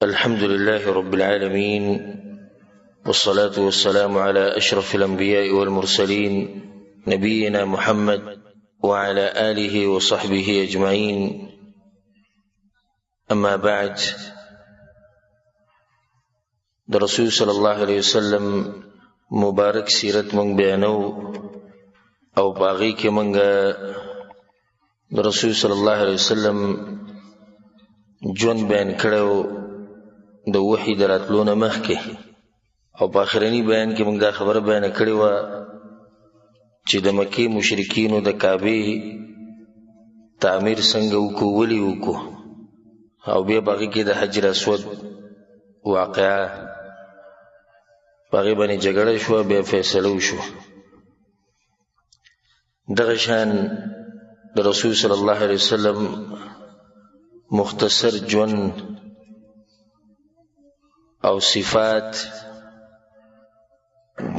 الحمد لله رب العالمين، والصلاة والسلام على أشرف الأنبياء والمرسلين، نبينا محمد وعلى آله وصحبه أجمعين. أما بعد، د رسول صلی الله علیه وسلم مبارک سیرت مونږ بیانو او په هغې کې مونږ د رسول صلی الله علیه وسلم ژوند بیان کړو د وحی د راتلو نه مخکې، او په آخرني بیان کې موږ دا خبره بیان کړې وه چې د مکې مشرکینو د کعبې تعمیر څنګه وکړو، ولې وکړو، او بیا په هغې کې د حجر اسود واقعه په هغې باندې جګړه شوه، بیا فیصله وشوه. دغه شان د رسول صلی الله علیه وسلم مختصر ژوند او صفات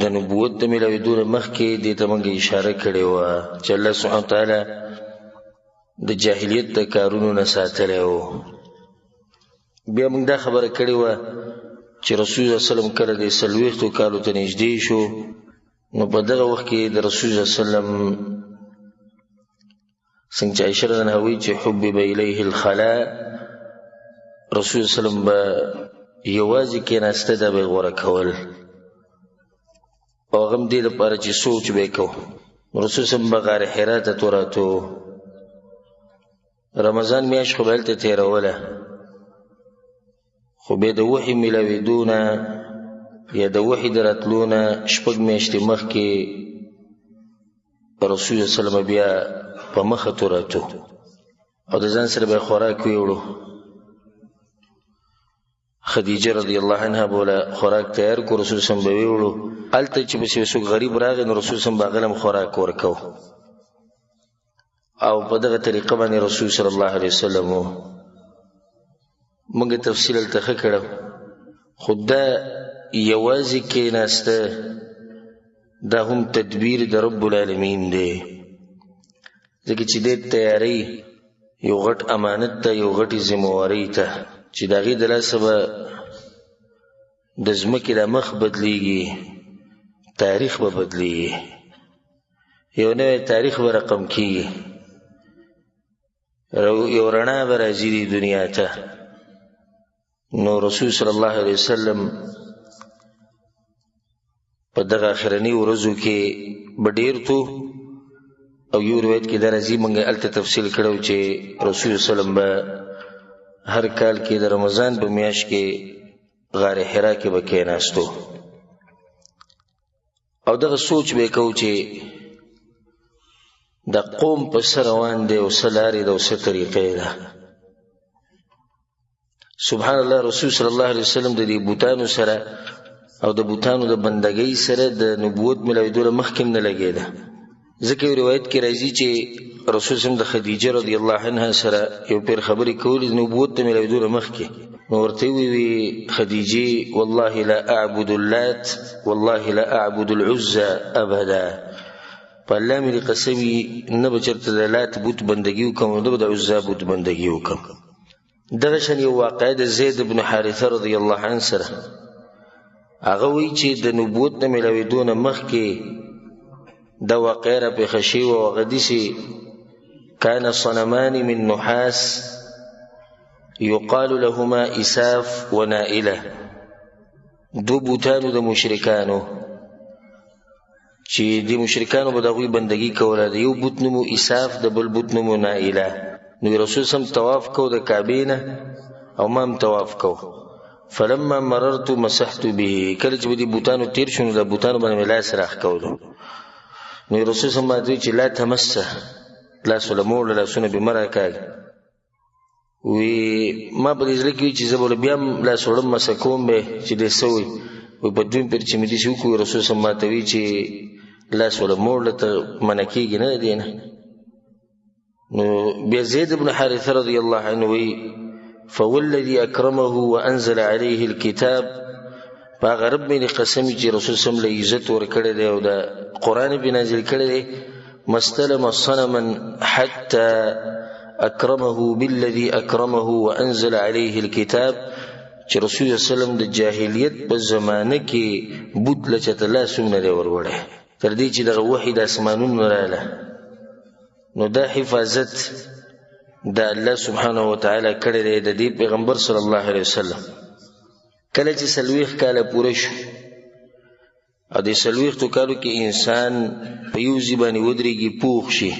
د نبوت د ملاوېدو نه مخکې دې ته موږ اشاره کړې وه چې الله سبحانه وتعالی د جاهلیت د کارونو نه ساتلی و. بیا موږ دا خبره کړې وه چې رسول الله صلی الله علیه وسلم کله د 40 کالو ته نږدې شو، نو په دغه وخت کې د رسول الله صلی الله علیه وسلم څنګه چې عائشه رضی الله عنها وایي چې حبب الیه الخلاء، رسول الله صلی الله علیه وسلم به یوازې کېناسته دا به یې غوره کول، او هغه هم دې لپاره چې سوچ به یې کوو. رسول صلی به غار حرا ته راتو، رمضان میاشت خو به هلته تېروله، خو بیا د وحي میلاوېدو نه یا د وحي د راتلو نه شپږ میاشتې مخکې رسول الله صلی الله علیه وسلم بیا په مخه تو راتو او د ځان سره به خوراک ویوړو. خدیجه رضی الله عنها بوله خوراک تیار کو، رسول سم به ویوړو. هلته چې پسې څوک غریب راغی نو رسول سم به هغه هم خوراک ورکو، او په دغه طریقه باندې رسول صلی الله علیه وسلم موږ تفصیل هلته ښه کړو. خو دا یوازې کېناسته دا هم تدبیر د رب العالمین دی، ځکه چې دې تیاری یو غټ امانت ته، یو غټې ذمهوارۍ ته چې د هغې د لاسه به د ځمکې د مخ بدلیږي، تاریخ به بدلیږي، یو نوی تاریخ به رقم کیږي، یو رڼا به راځي دې دنیا ته. نو رسول صلی الله علیه وسلم په دغه آخرني ورځو کې به ډېر تو، او یو روایت کې دا راځي، موږ هلته تفصیل کړو چې رسول صلی الله علیه وسلم به هر کال کې د رمضان په میاشت کې غار حرا کې به کېناستو، او دغه سوچ به یې کوو چې د قوم په څه روان دی او څه لارې ده او څه طریقې ده. سبحان الله، رسول صلی الله علیه وسلم د دې بوتانو سره او د بوتانو د بندګۍ سره د نبوت ملاوېدو له مخکې هم نه لګېده، ځکه یو روایت کې راځي چې رسول صلی د خدیجه رضی الله عنها سره یو پیر خبرې کولې د نبوت د ملاوېدو له مخکې، نو ورته وویل خدیجې والله لا اعبد اللات والله لا اعبد العزى ابدا، په الله مې دې قسم وي نه به چېرته د لات بت بندګي وکړم او نه به د عزا بت بندګي وکړم. دغه شان یو واقعه د زید بن حارثه رضی الله عنه سره، هغه وایي چې د نبوت نه ملاوېدو نه مخکې دا واقعه را پېښه شوې وه، او هغه داسې کان صنمان من نحاس یقال لهما اساف ونائله، دو بوتانو د مشرکانو چې د مشرکانو به د هغوی بندګي کوله، د یو بت نوم اساف، د بل بت نوم نائله. نو رسول سم طواف کو د کعبې نه او ما هم طواف کو، فلما مررت مسحت به، کله چې به دې بوتانو تېر شو نو د بوتانو باندې مې لاس راښکولو. نو رسول سم ماته وایي چې لا تمسه، لاس وله موړه، لاسونه به مه راکاږه. وی ما په دې زړه کې چې زه به بیا هم لاس وړم مسه کوم به چې دی څه وایي. وایي په دویم پیر چې مې داسې وکړو، رسول سم ماته وایي چې لاس وله موړه، ته منع کېږي نه دی نه. نو بیا زید بن حارثه رضی الله عنه وایي فوالذي اکرمه وانزل عليه الكتاب، په هغه رب مې دې قسم چې رسول سم له عزت ورکړی دی او د قرآن یې پرې نازل کړی دی، ما استلم صنما حتى اکرمه بالذي اکرمه وانزل عليه الكتاب، چې رسول الله صلی الله علیه وسلم د جاهلیت په زمانه کې بت له چاته لاس هم نه دی وروړی، تر دې چې دغه وحي د اسمانونو راله. نو دا حفاظت د الله سبحانه وتعالی کړی دی د دې پیغمبر صلی الله علیه وسلم. کله چې 40 کاله پوره شو او د 40 کالو کې انسان په یو ځای باندې ودرېږي، پوخ شي،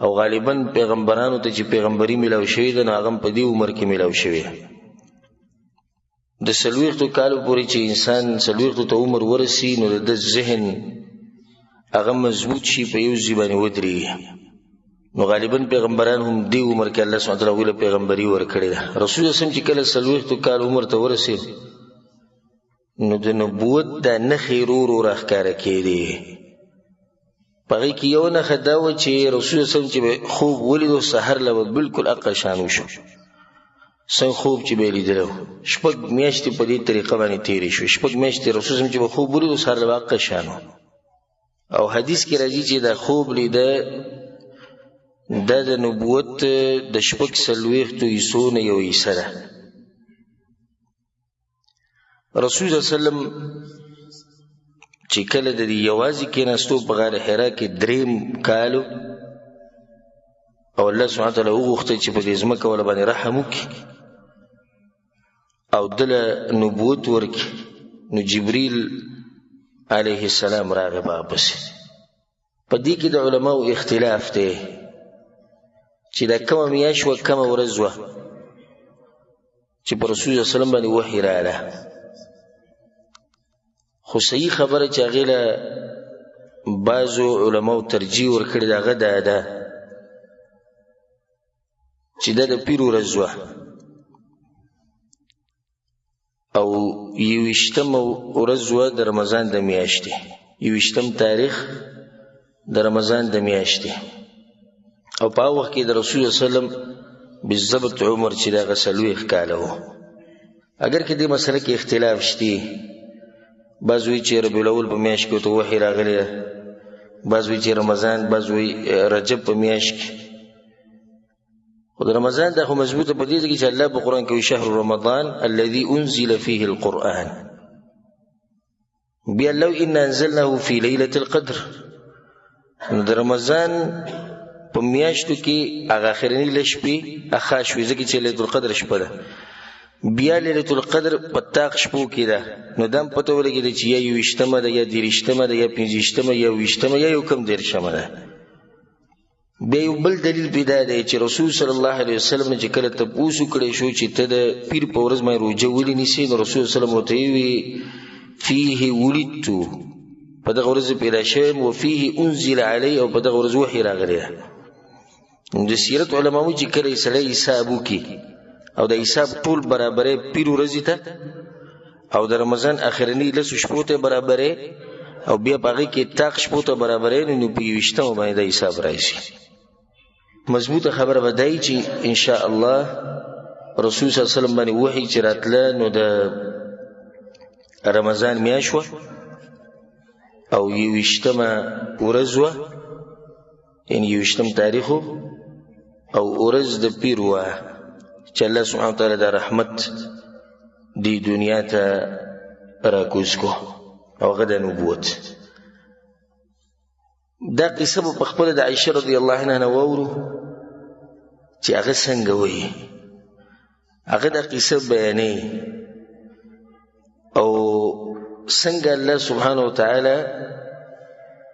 او غالبا پیغمبرانو ته چې پیغمبري میلاو شوې ده، نو هغه هم په دې عمر کې میلاو شوې ده. د 40 کالو پورې چې انسان 40 ته عمر ورسي، نو د ده ذهن هغه مضبوط شي، په یو ځای باندې ودرېږي. نو غالبا پیغمبران هم دې عمر کې الله سبحانه وتعالی هغوی له پیغمبري ورکړې ده. رسول الله چې کله 40 کال عمر ته ورسېد، نو د نبوت دا نښې ورو ورو راښکاره کېدې. په هغې کې یو نښه دا وه چې رسول الله چې به خوب ولیدو، سحر له به بالکل اقه شان وشو، څنګه خوب چې به یې لیدلی و. شپږ میاشتې په دې طریقه باندې تېرې شوې. شپږ میاشتې رسول الله چې به خوب ولیدو، سحر له به اقه شان و. او حدیث کې راځي چې دا خوب لیده دا د نبوت د 46 حصو نه یو حصه ده. رسول الله صلی الله علیه وسلم چې کله د دې یوازې کېناستو په غار حرا کې دریم کالو، او الله سبحانه وتعالی وغوښته چې په دې ځمکه وله باندې رحم وکړي او دله نبوت ورکړي، نو جبریل علیه السلام راغی په هغه پسې. په دې کې د علماو اختلاف دی چې دا کومه میاشت وه، کومه ورځ وه چې پر رسول الله صلی الله علیه وسلم باندې وحي راغله. خو صحیح خبره چې هغې له بعضو علماو ترجیح ورکړې ده، هغه دا ده چې دا د پیر ورځ وه او 21مه ورځ وه د رمضان د میاشتې، 21 تاریخ د رمضان د میاشتې. او په هغه وخت کې د رسول الله صلی الله علیه وسلم بالضبط عمر چې د هغه 40 کاله و. اګر که دې مسله کې اختلاف شته، بعض وایي چې ربیع الاول په میاشت کې ورته وحي راغلی ده، بعض وایي چې رمضان، بعض وایي رجب په میاشت کې. خو د رمضان دا خو مضبوطه په دې ځای کې چې الله په قرآن کې وایي شهر رمضان الذي انزل فيه القرآن، بیا لو إنا أنزلناه في ليلة القدر. نو د رمضان په میاشتو کې هغه اخرنۍ لس شپې هغه شوې، ځکه چې لیلة القدر شپه ده. بیا لیلة القدر په طاق شپو کې ده، نو دا هم پته ولګېده چې یا 21مه ده، یا 30مه ده، یا 25مه، یا 20مه، یا یو کم 30مه ده. بیا یو بل دلیل پیدا دی چې رسول صلی الله علیه وسلم نه چې کله تپوس وکړی شو چې ته د پیر په ورځ باندې روژه ولې نیسې، نو رسول صلی الله علیه وسلم ورته وویل فیه ولدت، په دغه ورځ پیدا شوی یم، وفیه انزل علی، او په دغه ورځ وحي راغلی ده. نو د سیرت علما وایي چې کله یې سړی حساب وکړي او د حساب ټول برابرې پیر ورځې ته او د رمضان اخرنۍ لسو شپو ته برابرې او بیا په هغې کې طاق شپو ته برابرې، نو په 21مه باندې دا حساب راشي. مضبوطه خبره به دا وي چې ان شاء الله رسول صلی الله علیه وسلم باندې وحي چې راتله، نو د رمضان میاشت وه او 21مه ورځ وه، یعنی 21 تاریخ او ورځ د پیر وه چې الله سبحانه وتعالی د رحمت دی دنیا ته راکوز کو او هغه د نبوت. دا قصه به په خپله د عایشه رضی الله عنها نه واورو چې هغه څنګه وایي، هغه دا قصه بیانوي او څنګه الله سبحانه وتعالی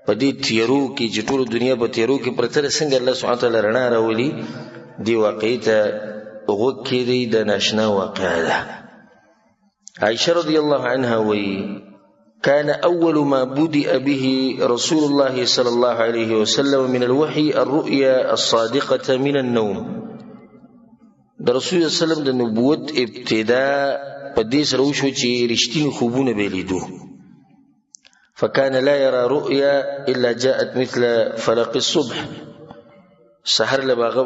په دې تیرو کې چې ټوله دنیا په تیرو کې پرته ده، څنګه الله سبحانه وتعالی رڼا راولي، دې واقعې ته غوږ کښېږدئ. د ناشنا واقعه ده. عائشة رضي الله عنها وی كان أول ما بدأ به رسول الله صلى الله عليه وسلم من الوحي الرؤيا الصادقة من النوم. د رسول الله صلی الله علیه وسلم د نبوت ابتدا په دې سره وشو چې رښتیني خوبونه به لیدو. فكان لا يرى رؤيا إلا جاءت مثل فلق الصبح. سحر له به هغه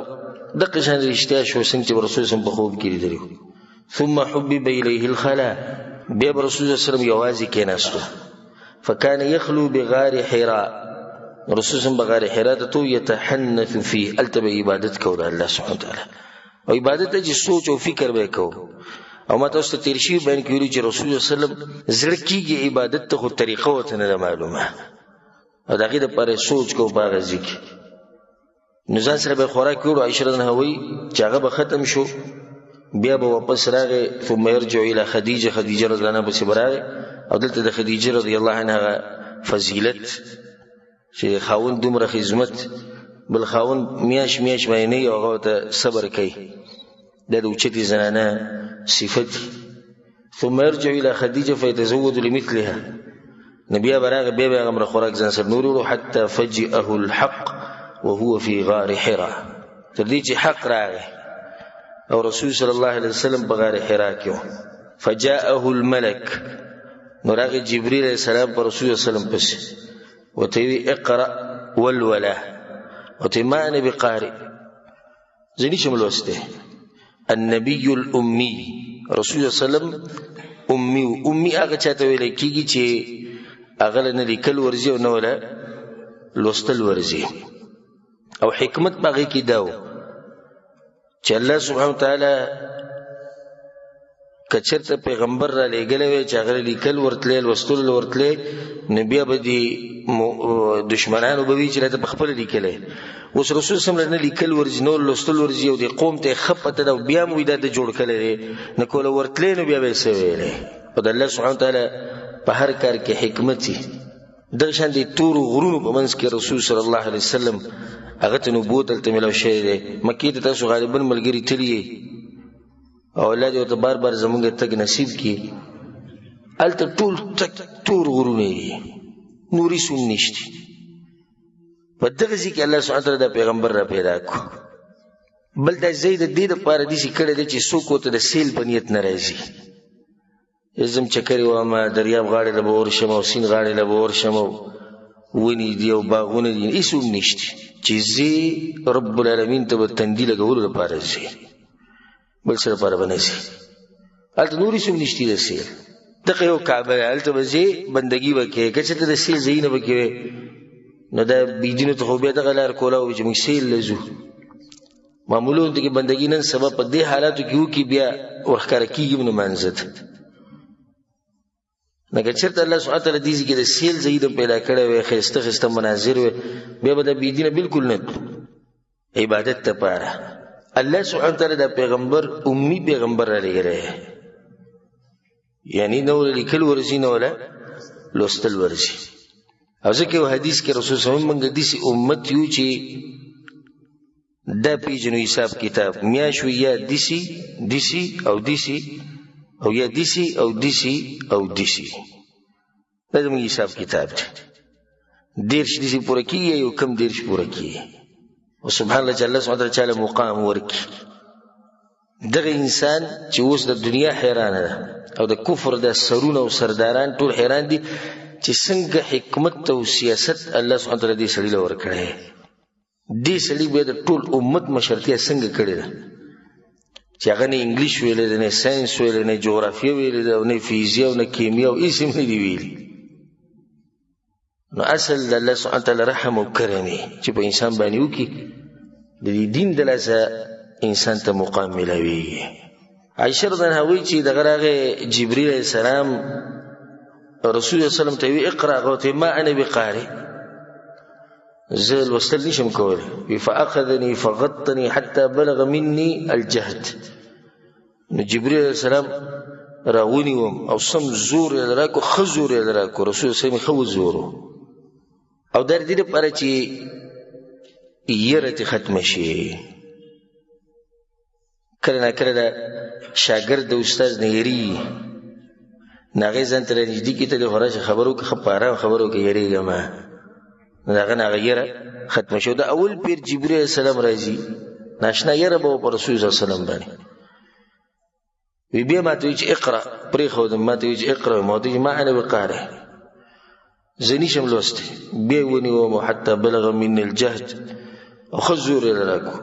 دقه شان رښتیا شو څنګه چې رسول الله په خوب کې لیدلی. ثم حبب إليه الخلاء، بیا به رسول الله صلی الله علیه وسلم یوازې کېناستو. فكان يخلو بغار حراء، رسول الله بغار حراء ته تو يتحنث فيه، هلته به عبادت کوله الله سبحانه وتعالی. او عبادت ته چې سوچ او فکر به یې کوو. او ما تاسو ته تیر شوي بیان کې ویلي چې رسول الله صلی الله علیه وسلم زړه کېږي عبادت ته، خو طریقه ورته نه ده معلومه، او د هغې دپاره سوچ کو په هغه ځای کې. نو ځان سره به خوراک وړو. عائشه رضی الله عنها وایي چې هغه به ختم شو، بیا به واپس راغی، ثم يرجع الى خدیجه، خدیجه رضی الله عنها پسې به راغی. او دلته د خدیجه رضی الله عنها فضیلت چې خاوند دومره خدمت، بل خاوند میاش میاش باندې نه، هغه ورته صبر کوي، دا د اوچتې زنانه صفت. ثم يرجع الى خديجه فيتزود لمثلها، نبي براغ بیا به هغه خوراک ځان سره نور وړو، حتى فجئه الحق وهو في غار حرا، تر دې چې حق راغی او رسول صلی الله علیه وسلم په غار حرا کې. فجاءه الملك، نو راغی جبريل علیه السلام پر رسول صلی الله علیه وسلم پسې، وته وی اقرا والولا، وته ما انا بقارئ، زه نشم لوستی. النبي الامي، رسول الله صلی الله علیه وسلم امي، امي هغه چاته ویل کېږي چې هغه له نه لیکل ورځي او نه وله لوستل ورځي. او حکمت په هغې کې دا و چې الله سبحانه وتعالی که چېرته پیغمبر را لېږلی وی چې هغه لیکل ورتلی، لوستلو ورتلی، نو بیا به دې دشمنانو به وي چې راته په خپله لیکلی. اوس رسول صلی الله نه لیکل ورځي، نور لوستل ورځي، او د قوم ته یې ښه پته ده، او بیا هم وایي دا ده جوړ کړی دی، نو که له ورتلی نو بیا به یې څه ویلی؟ او د الله سبحانه وتعالی په هر کار کې حکمت وي. دغه شان د تورو غرونو په منځ کې رسول صلی الله علیه وسلم هغه ته نبوت هلته میلاو شوی دی. مکې ته تاسو غالبا ملګري تللي یئ، او الله دې ورته بار بار زمونږ تګ نصیب کړي. هلته ټول تک تور غرونه دي، نور هېڅ هم نشته. په دغه ځای کې الله سبحانه وتعالی دا پیغمبر را پیدا کړو. بل دا ځای د دې دپاره داسې کړی دی چې څوک ورته د سیل په نیت نه راځي. زم چکرې وهم، دریاب غاړې له به ورشم او سیند غاړې له به ورشم، او ونې دي او باغونه دي، هېڅ هم نشته. چې ځې رب العالمین ته به تندي لګولو لپاره ځې، بل څه لپاره به نه ځې. هلته نور هېڅ هم نشته د سیل، دغه یو کعبه ده، هلته به ځې بندګي به کوې. که چېرته د سیل ځایونه به کې وې، نو دا بېدینو ته خو بیا دغه لار کولا وي چې موږ سیل له ځو. معمولون ته کې بندګي نن سبا په دې حالاتو کې وکړي، بیا ورښکاره کېږي هم لمانځه ته. نو که چېرته الله سبحانه وتعالی دې ځای کې د سیل ځایونه پیدا کړی وی، ښایسته ښایسته مناظر وی، بیا به دا بېدینه بالکل نه عبادت لپاره. الله سبحانه وتعالی دا پیغمبر امي پیغمبر را لېږلی، یعنی نه وله لیکل ورځي، نه وله لوستل ورځي. او ځکه یو حدیث کې رسول صلی الله علیه وسلم موږ داسې امت یو چې دا پیژنو حساب کتاب، میاشو یا دیسی دیسی او دیسی، او یا دیسی او دیسی او دیسی، دا زموږ حساب کتاب دی. 30 دیسی پوره کېږي، یو کم 30 پوره کېږي. او سبحان الله چې الله سبحانه وتعالی چاله مقام ورکړي، دغه انسان چې اوس د دنیا حیرانه ده او د کفر د سرونه او سرداران ټول حیران دي چې څنګه حکمت او سیاست الله سبحانه وتعالی دې سړي له ورکړی. دې سړي بیا د ټول امت مشرتیا څنګه کړې ده چې هغه نه انګلیش ویلی دی، نه ساینس ویلی، نه جغرافیه ویلې ده، او نه فیزیا او نه کیمیا او هېڅ هم نه دي ویلي. نو اصل د الله سبحانه وتعالی رحم او کرم چې په انسان باندې وکړي، د دې دین د لاسه انسان ته مقام میلاویږي. عائشه رضی الله عنها وایي چې دغه راغی جبرئیل علیه السلام رسول الله صلی الله علیه وسلم ته وی اقرأ، هغه ورته ما انا بقارئ، زه لوستل نشم کولی. وی فاخذني فغطني حتى بلغ مني الجهد. نو جبرئیل علیه السلام راونیوم او سم زور یې راکړو، ښه زور یې راکړو، رسول الله صلی الله علیه وسلم ښه وزورو. او دا د دې لپاره چې یره ترې ختمه شي. کله نا کله د شاګرد د استاد نه یریږي، نو هغې ځان ته رانږدې کړي، ته دې خو راشه خبرو وکړه، ښه په ارام خبرو وکړه، یریږه مه. نو د هغه نه هغه یره ختمه شي. او د اول پیر جبرئیل علیه السلام راځي، ناشنا یره به په رسول صلی الله علیه وسلم باندې وی، بیا ما ته وی چې اقرا، پرېښودم، ما ته وی چې اقرا، ما ته وی چې ما انا بقارئ، زه نشم لوستی. بیا یې ونیوم حتی بلغ مني الجهد، او ښه زور یې راکړو،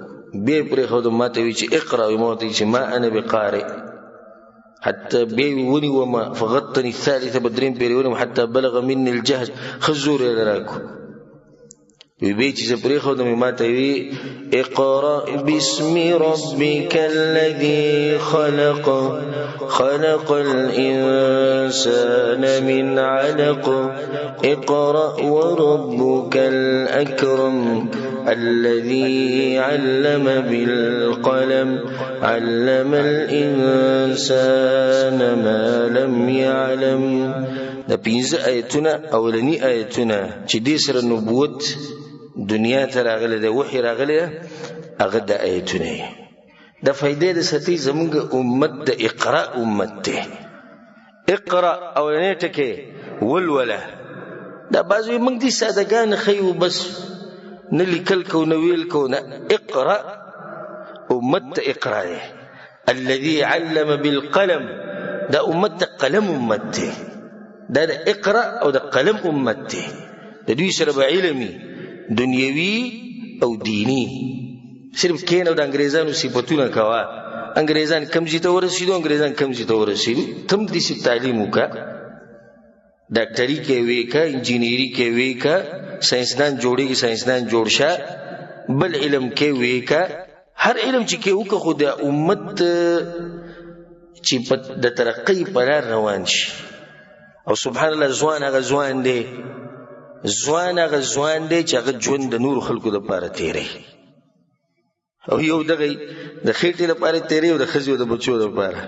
بیا یې پرېښودم، ما ته وی چې اقرا، ما ته وی چې ما انا بقارئ، حتی بیا یې ونیوم فغطني الثالثه، په درېیم پېر یې ونیوم حتی بلغ مني الجهد، ښه زور یې راکړو. وی به چې زه پرېښودم، ما ته وی اقرأ باسم ربك الذي خلق، خلق الإنسان من علق، اقرأ وربك الأكرم الذي علم بالقلم، علم الإنسان ما لم يعلم. دا پنځه آیتونه اولنی آیتونه چې دې سره نبوت دنیا ته راغلی دی، وحی راغلی ده، هغه د آیتونه یې. د فایدې د ساتي زمونږ امت د اقرا امت دی. اقرا اولنی ټکی ولوله. دا بعضې موږ دي سادهګان ښیو، بس نه لیکل کو نه ویل کو نه. اقرا امت ته اقرا دی. الذي علم بالقلم، دا امت ته قلم امت دی. دا د اقرا او د قلم امت دی. د دوی سره به علمي دنیوي او دینی. صرف کین او د انګریزانو صفتونه کوه، انګریزان کم ځای ته ورسېدو، انګریزان کم ځای ته ورسېدو، تم داسې تعلیم وکړه، ډاکټري کې وی که، انجینری کې وی که، ساينسدان جوړېږي ساينسدان جوړ شه، بل علم کې وی که، هر علم چې کې وکړه، خو د امت چې د ترقۍ په لار روان شي. او سبحان الله، ځوان هغه ځوان دی، ځوان هغه ځوان دی چې هغه ژوند د نورو خلکو دپاره تېروي، او یو دغه د خېټې لپاره تېروي او د ښځې او د بچو لپاره.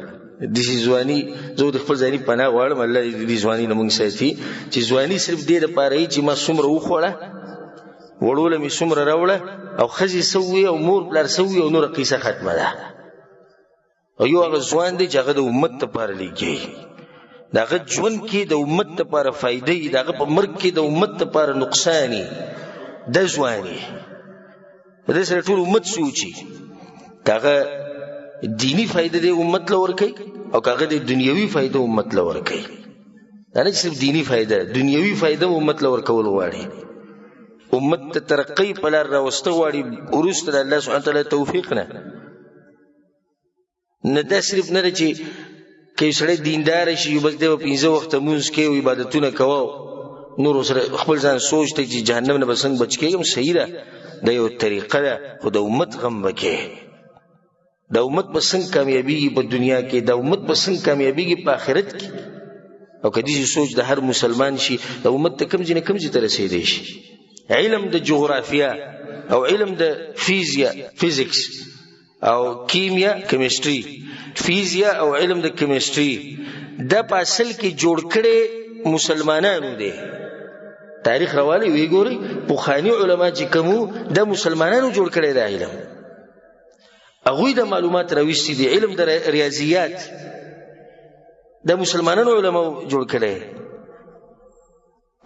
داسې ځواني زه د خپل ځاني پناه غواړم، الله دې دې ځواني نه موږ ساتي، چې ځواني صرف دې لپاره وي چې ما څومره وخوړه، وړو له مې څومره راوړه، او ښځې څه ووي او مور پلار څه ووي او نوره قیصه ختمه ده. او یو هغه ځوان دی چې هغه د امت لپاره لیکي، د هغه ژوند کې د امت لپاره فایده وي، د هغه په مرګ کې د امت لپاره نقصان وي، د ځواني په دې سره ټول امت سوچي، که هغه دیني فایده دی امت له ورکوي او که هغه د دنیوي فایده امت له ورکوي. دا نه چې صرف دیني فایده، دنیوي فایده امت له ورکول غواړي، امت ته ترقۍ په لار راوسته غواړي، وروسته د الله سبحانه وتعالی توفیق نه. نه دا صرف نه ده چې که یو سړی دیندار شي بس دی به پنځه وخته لمونځ کوي او عبادتونه کوه، نور سره خپل ځان سوچ دی چې جهنم نه به څنګه بچ کېږم. صحیح ده، دا یو طریقه ده، خو د امت غم به کوې، د امت به څنګه کامیابېږي په دنیا کې، د امت به څنګه کامیابېږي په آخرت کې. او که داسې سوچ د هر مسلمان شي، د امت ته کوم ځای نه کوم ځای ته رسېدی شي. علم د جغرافیا او علم د فیزیا، فزکس او کیمیا، کیمستري، فیزیا او علم د کیمستري، دا په اصل کې جوړ کړي مسلمانانو دی. تاریخ راوالی وی ګوري، پخواني علما چې کومو دا مسلمانانو جوړ کړی دا علم، هغوی دا معلومات راویستي دي. علم د ریاضیات دا مسلمانانو علماو جوړ کړی.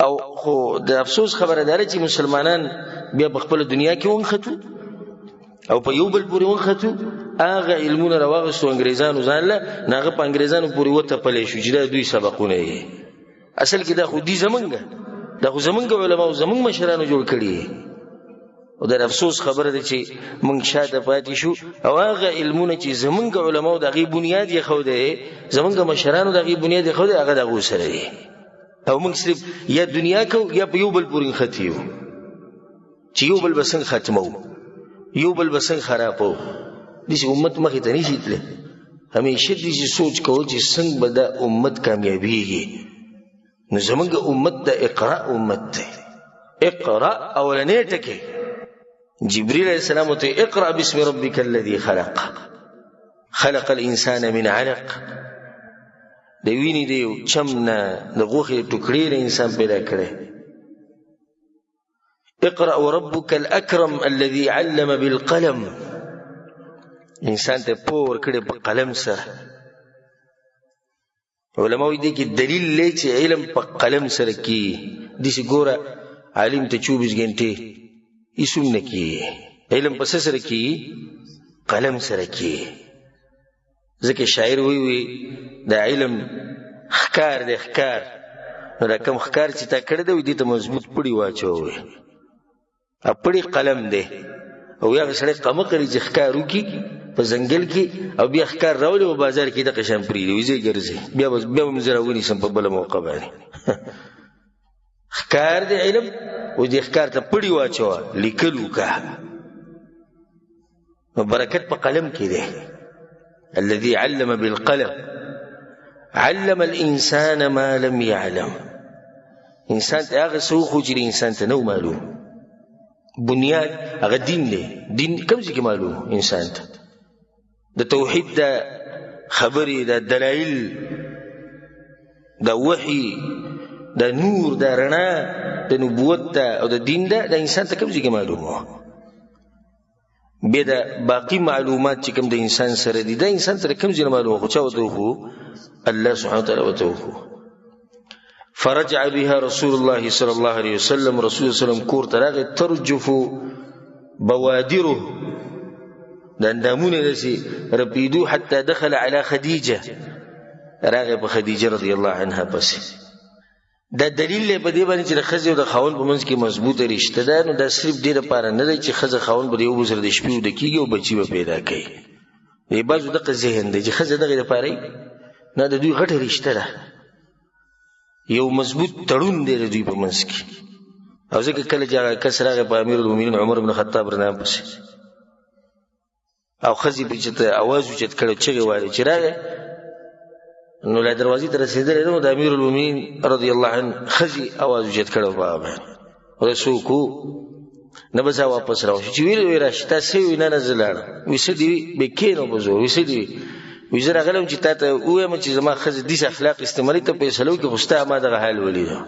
او خو د افسوس خبره ده چې مسلمانان بیا په خپله دنیا کې ونښتو او په یو بل پورې ونښتو، هغه علمونه راواغستو انګریزانو ځان له، نو هغه په انګریزانو پورې وتپلی شو چې دا دوی سبقونه یې. اصل کې دا خو دي زمونږ، دا خو زمونږ علماو زمونږ مشرانو جوړ کړي. او د افسوس خبره ده چې موږ شاته پاتې شو، او هغه علمونه چې زمونږ علماو د هغې بنیاد یې ښودی، زمونږ مشرانو د هغې بنیاد یې ښودی، هغه د هغو سره دی. او موږ صرف یا دنیا کوو یا په یو بل پورې نښتي یو چې یو بل به څنګه ختموو، یو بل به څنګه خرابوو. داسې امت مخې ته نشي تللی. همیشه داسې سوچ کوو چې څنګه به دا امت کامیابیږي. نو زمونږ امت د اقرا امت دی. اقرا اولنی ټکی جبريل عليه السلام ته اقرا باسم ربك الذي خلق، خلق الانسان من علق. د وینې د یو چم نه، د غوښې ټوکړې نه انسان پیدا کړی. اقرأ وربك الأكرم الذي علم بالقلم. انسان ته پوه ورکړی په قلم سره. علماء وایي دې کې دلیل دی چې علم په قلم سره کیږي. داسې ګوره عالم ته 24 ګنټې هېڅ هم نه کیږي. علم په څه سره کیږي؟ قلم سره کیږي. ځکه شاعر وایي وي دا علم ښکار دی، ښکار. نو دا کوم ښکار چې تا کړی دی، وایي دې ته مضبوط پړی واچوه، پړی قلم دی. او هغه سړی قمقلي چې ښکار وکړي په ځنګل کې او بیا ښکار راولي او بازار کې دغه شان پرېږدي، وایي ځای ګرځي، بیا به مې زه راونیسم په بله موقع باندې. ښکار دی علم، او دې ښکار ته پړی واچوه، لیکل وکړه. نو برکت په قلم کې دی. الذي علم بالقلم علم الانسان ما لم يعلم. انسان ته هغه څه وښو چې انسان ته نه و معلوم. بنیاد هغه دین دی. دین کوم ځای کې معلوم انسان ته؟ د توحید د خبرې، د دلایل، د وحی، د نور، د رڼا، د نبوت د او د دین د انسان ته کوم ځای کې معلوم و؟ بیا د باقی معلومات چې کوم د انسان سره دي، د انسان سره کوم ځای معلوم؟ خو چا ورته وښو؟ الله سبحانه وتعالی ورته وښو. فرجع بها رسول الله صلی الله علیه وسلم. رسول الله صلی الله علیه وسلم کور ته راغی، ترجف بوادره، د اندامونه داسې رپېدو، حتی دخل علی خدیجه، راغی په خدیجه رضی الله عنها پسې. دا دلیل دی په دې باندې چې د ښځې او د خاوند په منځ کې مضبوطه رشته ده. نو دا صرف دې لپاره نه دی چې ښځه خاوند به د یو بل سره د شپې ویده کېږي او بچي به پیدا کوي. د بعضو دغه ذهن دی چې ښځه دغې لپاره نه، د دوی غټه رشته ده، یو مضبوط تړون دی د دوی په منځ کې. او ځکه کله چې هغه کس راغی په امیر المؤمنین عمر بن خطاب رضی الله پسې، او ښځې پرې چې ته اواز اوچت کړی، چغې والې، چې راغی نو لا دروازې ته رسېدلی نه و، د امیر المؤمنین رضی الله عنه ښځې اواز اوچت کړی په هغه باندې. او څوک و؟ نه به ځه واپس راوشي. چې ویلې وایي راشي، تا څه وي؟ نه نه زه لاړم. وایي څه دي وي؟ بیا کښېنه په زور. وایي څه دي وي؟ وایي زه راغلی وم چې تا ته ووایم چې زما ښځې داسې اخلاق استعمالوي، ته فیصله وکړې، خو ستا ما دغه حال ولیده.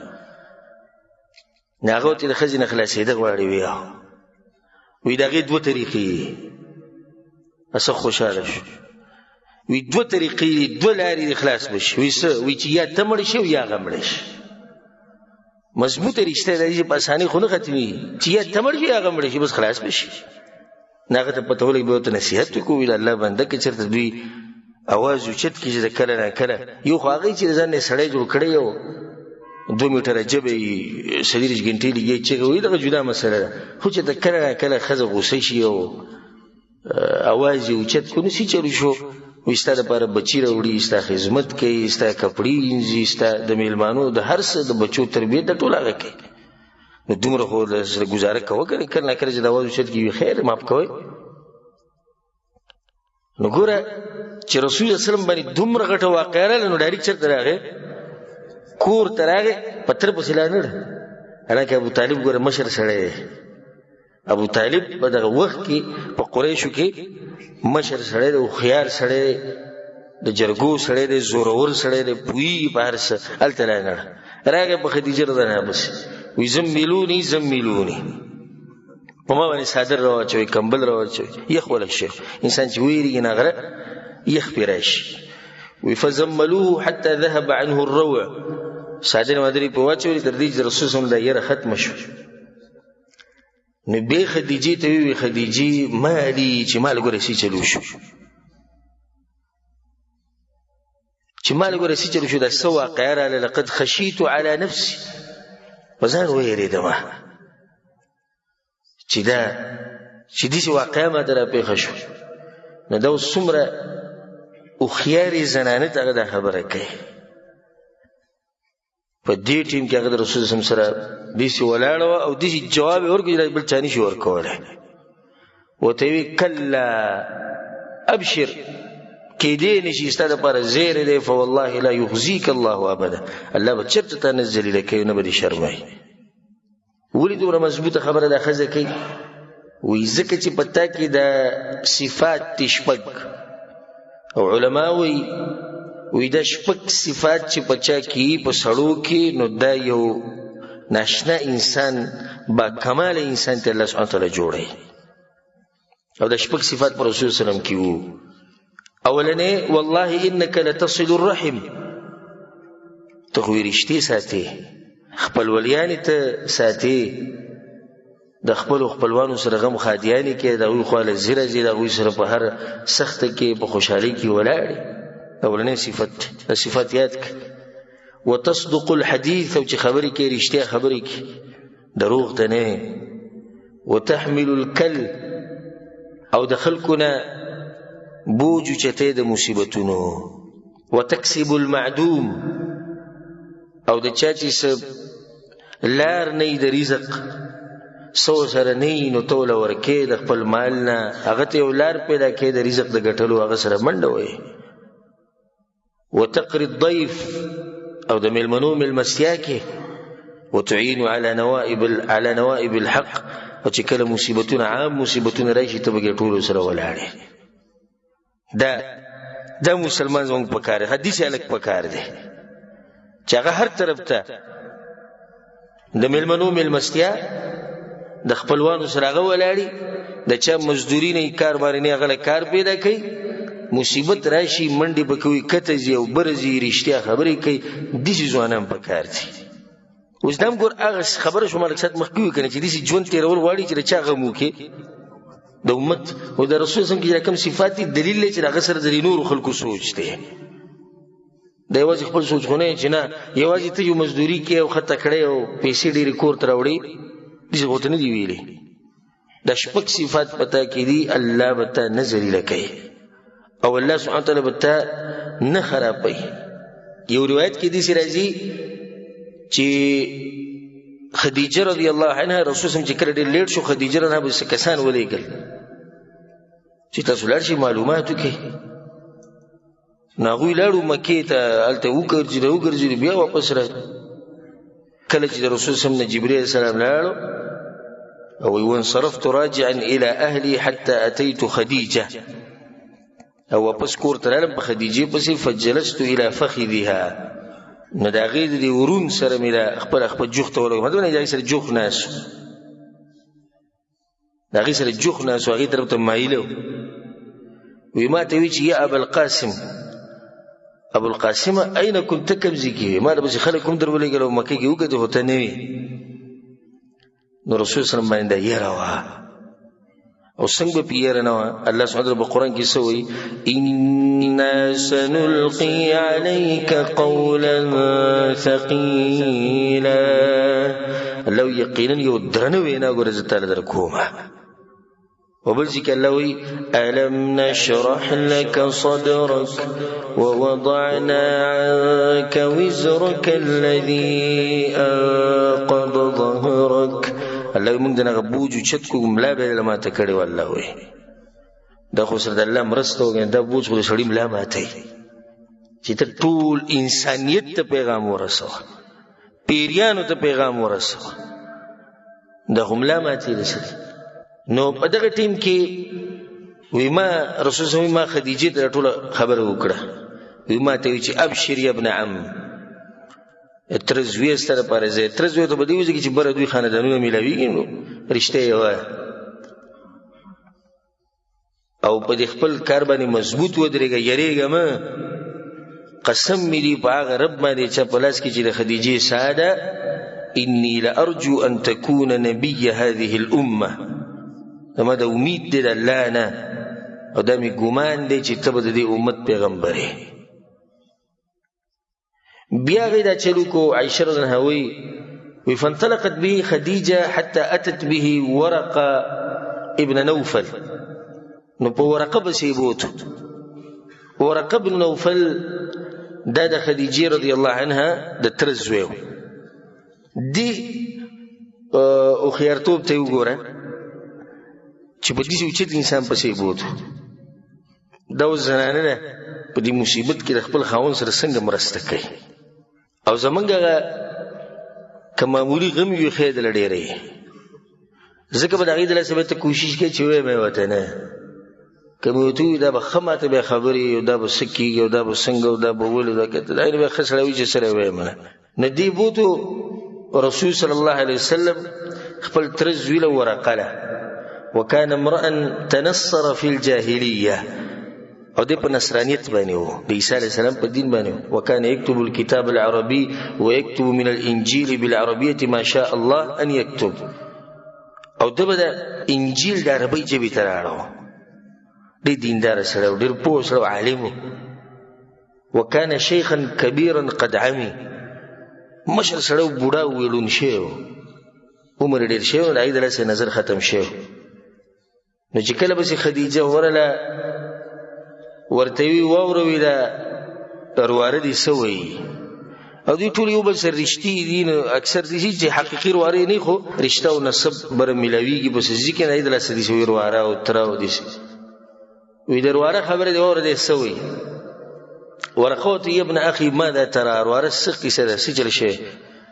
نو هغه ورته د ښځې نه خلاصېده غواړي. وي وایي د هغې دوه طریقې دي. څه خوشحاله شو. وایي دوه طریقې دي، دوه لارې دي، خلاص به شي. وایي څه؟ وایي چې یا ته مړ شې او یا هغه مړ شي. مضبوطه رشته ده چې په اسانۍ خو نه ختمېږي، چې یا ته مړ شې یا هغه مړ شي، بس خلاص به شي. نو هغه ته پته ولګي، بیا ورته نصیحت وکړو، ویل الله بنده که چېرته دوی اواز اوچت کړي چې د کله نه کله یو خو هغه چې ځان یې سړی جوړ کړی یو 2 میټره ژبه یې 24 ګنټې لګي چیغې وهي، دغه جدا مسله ده. خو چې د کله نه کله ښځه غوسه شي او اواز یې اوچت کړو، نو څه چل شو؟ وایي ستا دپاره بچي راوړي، ستا خدمت کوي، ستا کپړې وینځي، ستا د میلمانو د هر څه د بچو تربیت د ټول هغه کوي. نو دومره خو له سره ګزاره کوه که نه، کله نا کله چې د اواز اوچت کړي وي خیر معاف کوئ. نو ګوره چې رسول الله صلی الله علیه وسلم باندې دومره غټه واقعه راغله، نو ډایرکټ چېرته راغی؟ کور ته راغی، په تره پسې لا نه ده. حالانکه ابو طالب ګوره مشر سړی دی. ابو طالب په دغه وخت کې په قریشو کې مشر سړی دی، هوښیار سړی دی، د جرګو سړی دی، زورور سړی دی، پوهېږي په هر څه. هلته لا نه ده. راغی په خدیجه رضی الله عنها پسې، وایي زملوني زملوني، په ما باندې څادر راواچوي، کمبل راواچوي، یخ ولا شي. انسان چې ویریږي نه غره یخ پرې راشي. وایي فزملوه حتی ذهب عنه الروع، څادر مادر یې په واچولې تر دې چې رسول صلی الله علیه وسلم دا یره ختمه شوه. نو بیا خدیجې ته وویل، خدیجې مالي چې مال ګوره څه چلو شو، چې مال ګوره څه چلو شو، دا څه واقعه راغله، لقد خشیت علی نفسي، په ځان ووېرېدم چې دا چې داسې واقعه ماته راپېښه شوه. نو دا اوس څومره هوښیارې زنانه ته هغه دا خبره کوي. په دې ټیم کې هغه د رسول الله سره داسې ولاړه وه او داسې جواب یې ورکړ چې بل چا نه شي ورکولی. ورته یې ویل کلا ابشر، کېدی نه شي ستا دپاره زیری دی، فوالله لا یخزیک الله ابدا، الله به چېرته تا نه ذلیله کوي نه به دې شرموي. ولې دومره مضبوطه خبره دا ښځه کوي؟ وایي ځکه چې په تا کې دا صفات دي شپږ، او علما وایي وایي دا شپږ صفات چې په چا کې په سړو کې، نو دا یو ناشنا انسان با کماله انسان ته الله سبحانه وتعالی جوړوي. او دا شپږ صفات پر رسول الله کې وو. اولنې والله انک لتصل الرحم، ته خو یې رشتې ساتې، خپل ولیانې ته ساتې، د خپلو خپلوانو سره غم ښادیانې کې، د هغوی خوا له ځي راځي، د هغوی سره په هر سخته کې په خوشحالۍ کې ولاړې. اولنی صفت دی، دا صفت یاد کړه. وتصدق الحدیث، او چې خبرې کوي رښتیا خبرې کوي، دروغ ته نه. وتحمل الکل، او د خلکو نه بوج اوچتې د مصیبتونو. وتکسب المعدوم، او د چا چې څه لار نه د رزق سو سره نه، نو ته له ورکې د خپل مال نه، هغه ته یو لار پیدا کې د رزق د ګټلو، هغه سره منډه وایي. وتقري الضيف، او د میلمنو میلمستیا کې. وتعين على نوائب الحق، او چې کله مصیبتونه، عام مصیبتونه راشي، ته به ټولو سره ولاړې. دا مسلمان زموږ پکار دی، حدیث هلک پکار دی چې هغه هر طرف ته د میلمنو میلمستیا، د خپلوانو سره هغه ولاړي، د چا مزدوري نه، کار باندې نه، هغه کار پیدا کوي. مصیبت راشي، منډې به کوي، کته ځي او بره ځي، رښتیا خبرې کوي. داسې ځوانان پکار دي. اوس دا هم ګور هغه خبره شو، ملک صاحب مخکې وکړه چې داسې ژوند تېرول غواړي چې د چا غم وکړي د امت او د رسول سم کې کوم صفات دي، دلیل دی چې هغه سره د نورو خلکو سوچ دی. دا یوازې خپل سوچ خو نه چې نه یوازې ته یو مزدوري کې او ښه تکړه او پیسې ډېرې کور ته راوړې، داسې خو ته نه دي ویلي. دا شپږ صفات په تا کې دي، الله به تا نه ذلیله کوي او الله سبحانه وتعالی به تا نه خرابوي. یو روایت کې داسې راځي چې خدیجه رضی الله عنها، رسول سم چې کله ډېر late شو، خدیجه رضی الله عنها کسان ولېږل چې تاسو لاړ شئ معلومات وکړئ. نو هغوی لاړو مکې ته، هلته وګرځېدل وګرځېدل، بیا واپس راغلل. کله چې د رسول سم نه جبرئیل علیه السلام لاړو، او وانصرفت راجعا الى اهلي حتى اتيت خديجه، او واپس کور ته راغلم په خدیجې پسې. فجلست الى فخذها، نو د هغې د دې ورون سره مې د خپله خپل جوخته ولګوم، مطلب نه د هغې سره جوخت ناست، د هغې سره جوخت ناست، هغې طرف ته مایله وي. ما ته وی چې یا ابا القاسم، ابو القاسم، اين كنت، کوم ځای کې؟ ما د پسې خلک هم در ولېږل او مکې کې وکتل، خو ته نه وې. نو رسول صلی الله علیه وسلم باندې دا یره وه، او څنګه به پې یره نه وه؟ الله سبحانه وتعالی په قرآن کې څه وایي؟ إنا سنلقي عليك قولا ثقيلا. الله یقینا یو درنه وینا ګوره زه تاله در کومه. وبل ځای الله وی ألم نشرح لك صدرك ووضعنا عنك وزرك الذي أنقض ظهرك. الله موږ د هغه بوج اوچت کو، ملا به یې له ماته کړې وه. الله وی دا خو سره د الله مرسته وکړه، دا بوج خو د سړي ملا ماتوي چې ته ټول انسانیت ته پیغام ورسوه، پیریانو ته پیغام ورسوه، دا خو ملا ماتوي د سړي. نو په دغه ټیم کې وی ما رسول صلی ما خدیجې ته ټوله خبره وکړه. وی ما ته وی چې ابشر یا ابن عم، تره زوی ستا لپاره زه تره زوی ته به دې وځي چې بره دوی خاندانونه میلاویږي، نو رشته یې وه. او په دې خپل کار باندې مضبوط ودرېږه، یریږه مه. قسم مې دي په هغه رب باندې چې په لاس کې چې د خدیجې ساه ده، انی لارجو ان تکون نبی هذه الامه. زما دا امید دی د الله نه، او دا مې ګمان دی چې ته به د دې امت پیغمبر یې. بیا هغې دا چل وکړو. عایشه رضی الله عنها وایي فانطلقت به خدیجه حتی اتت به ورقه ابن نوفل. نو په ورقه پسې یې بوتو. ورقه بن نوفل دا د خدیجې رضی الله عنها د تره زوی و. دې هوښیارتوب ته یې وګوره چې په داسې اوچت انسان پسې یې بوتو. دا اوس زنانه ده په دې مصیبت کې د خپل خاوند سره څنګه مرسته کوي. او زمونږ هغه که معمولي غم وي ښه دله ډېره وي، ځکه به د هغې د لاسه به ته کوشش کوې چې ووایم ورته نه، که مې ورته ووایي دا به ښه ماته بیا خبرې، او دا به څه کېږي، او دا به څنګه، او دا به ولې، دا که دا به ښه سړی وي چې سره ووایم نه. نو دې بوتو رسول صلی الله علیه وسلم خپل تره زوی له ورقه له، وکان امرأ تنصر فی الجاهلیه، او دی په نصرانیت باندې وو، د عیسی علیه السلام په دین باندې وو. وکان یکتب الكتاب العربي ويكتب من الانجیل بالعربیة ما شاء الله ان یکتب. او ده به د انجیل د عربۍ ژبې ته راړاوه. ډېر دینداره سړی و، ډېر پوه سړی و، عالم و. وکان شیخا کبیرا قد عمی، مشر سړی و، بوډا و، ړوند شوی و، عمر یې ډېر شوی و، د هغې د لاسه نظر ختم شوی. نو چې کله پسې خدیجه ورله ورته وی واوروي دا ورواره دې څه وایي؟ او دوی ټول یو بل سره رشتې دي. نو اکثر دي چې حقیقي ورواره نه، خو رشته او نسب بر ملاویږي په څه کې نه دی لاسه دي ورواره او تر او دي وی درواره خبره دی اور دی سوی. ورقه ته ابن اخي ماذا ترى؟ ورواره څه قصه ده، څه چل شي؟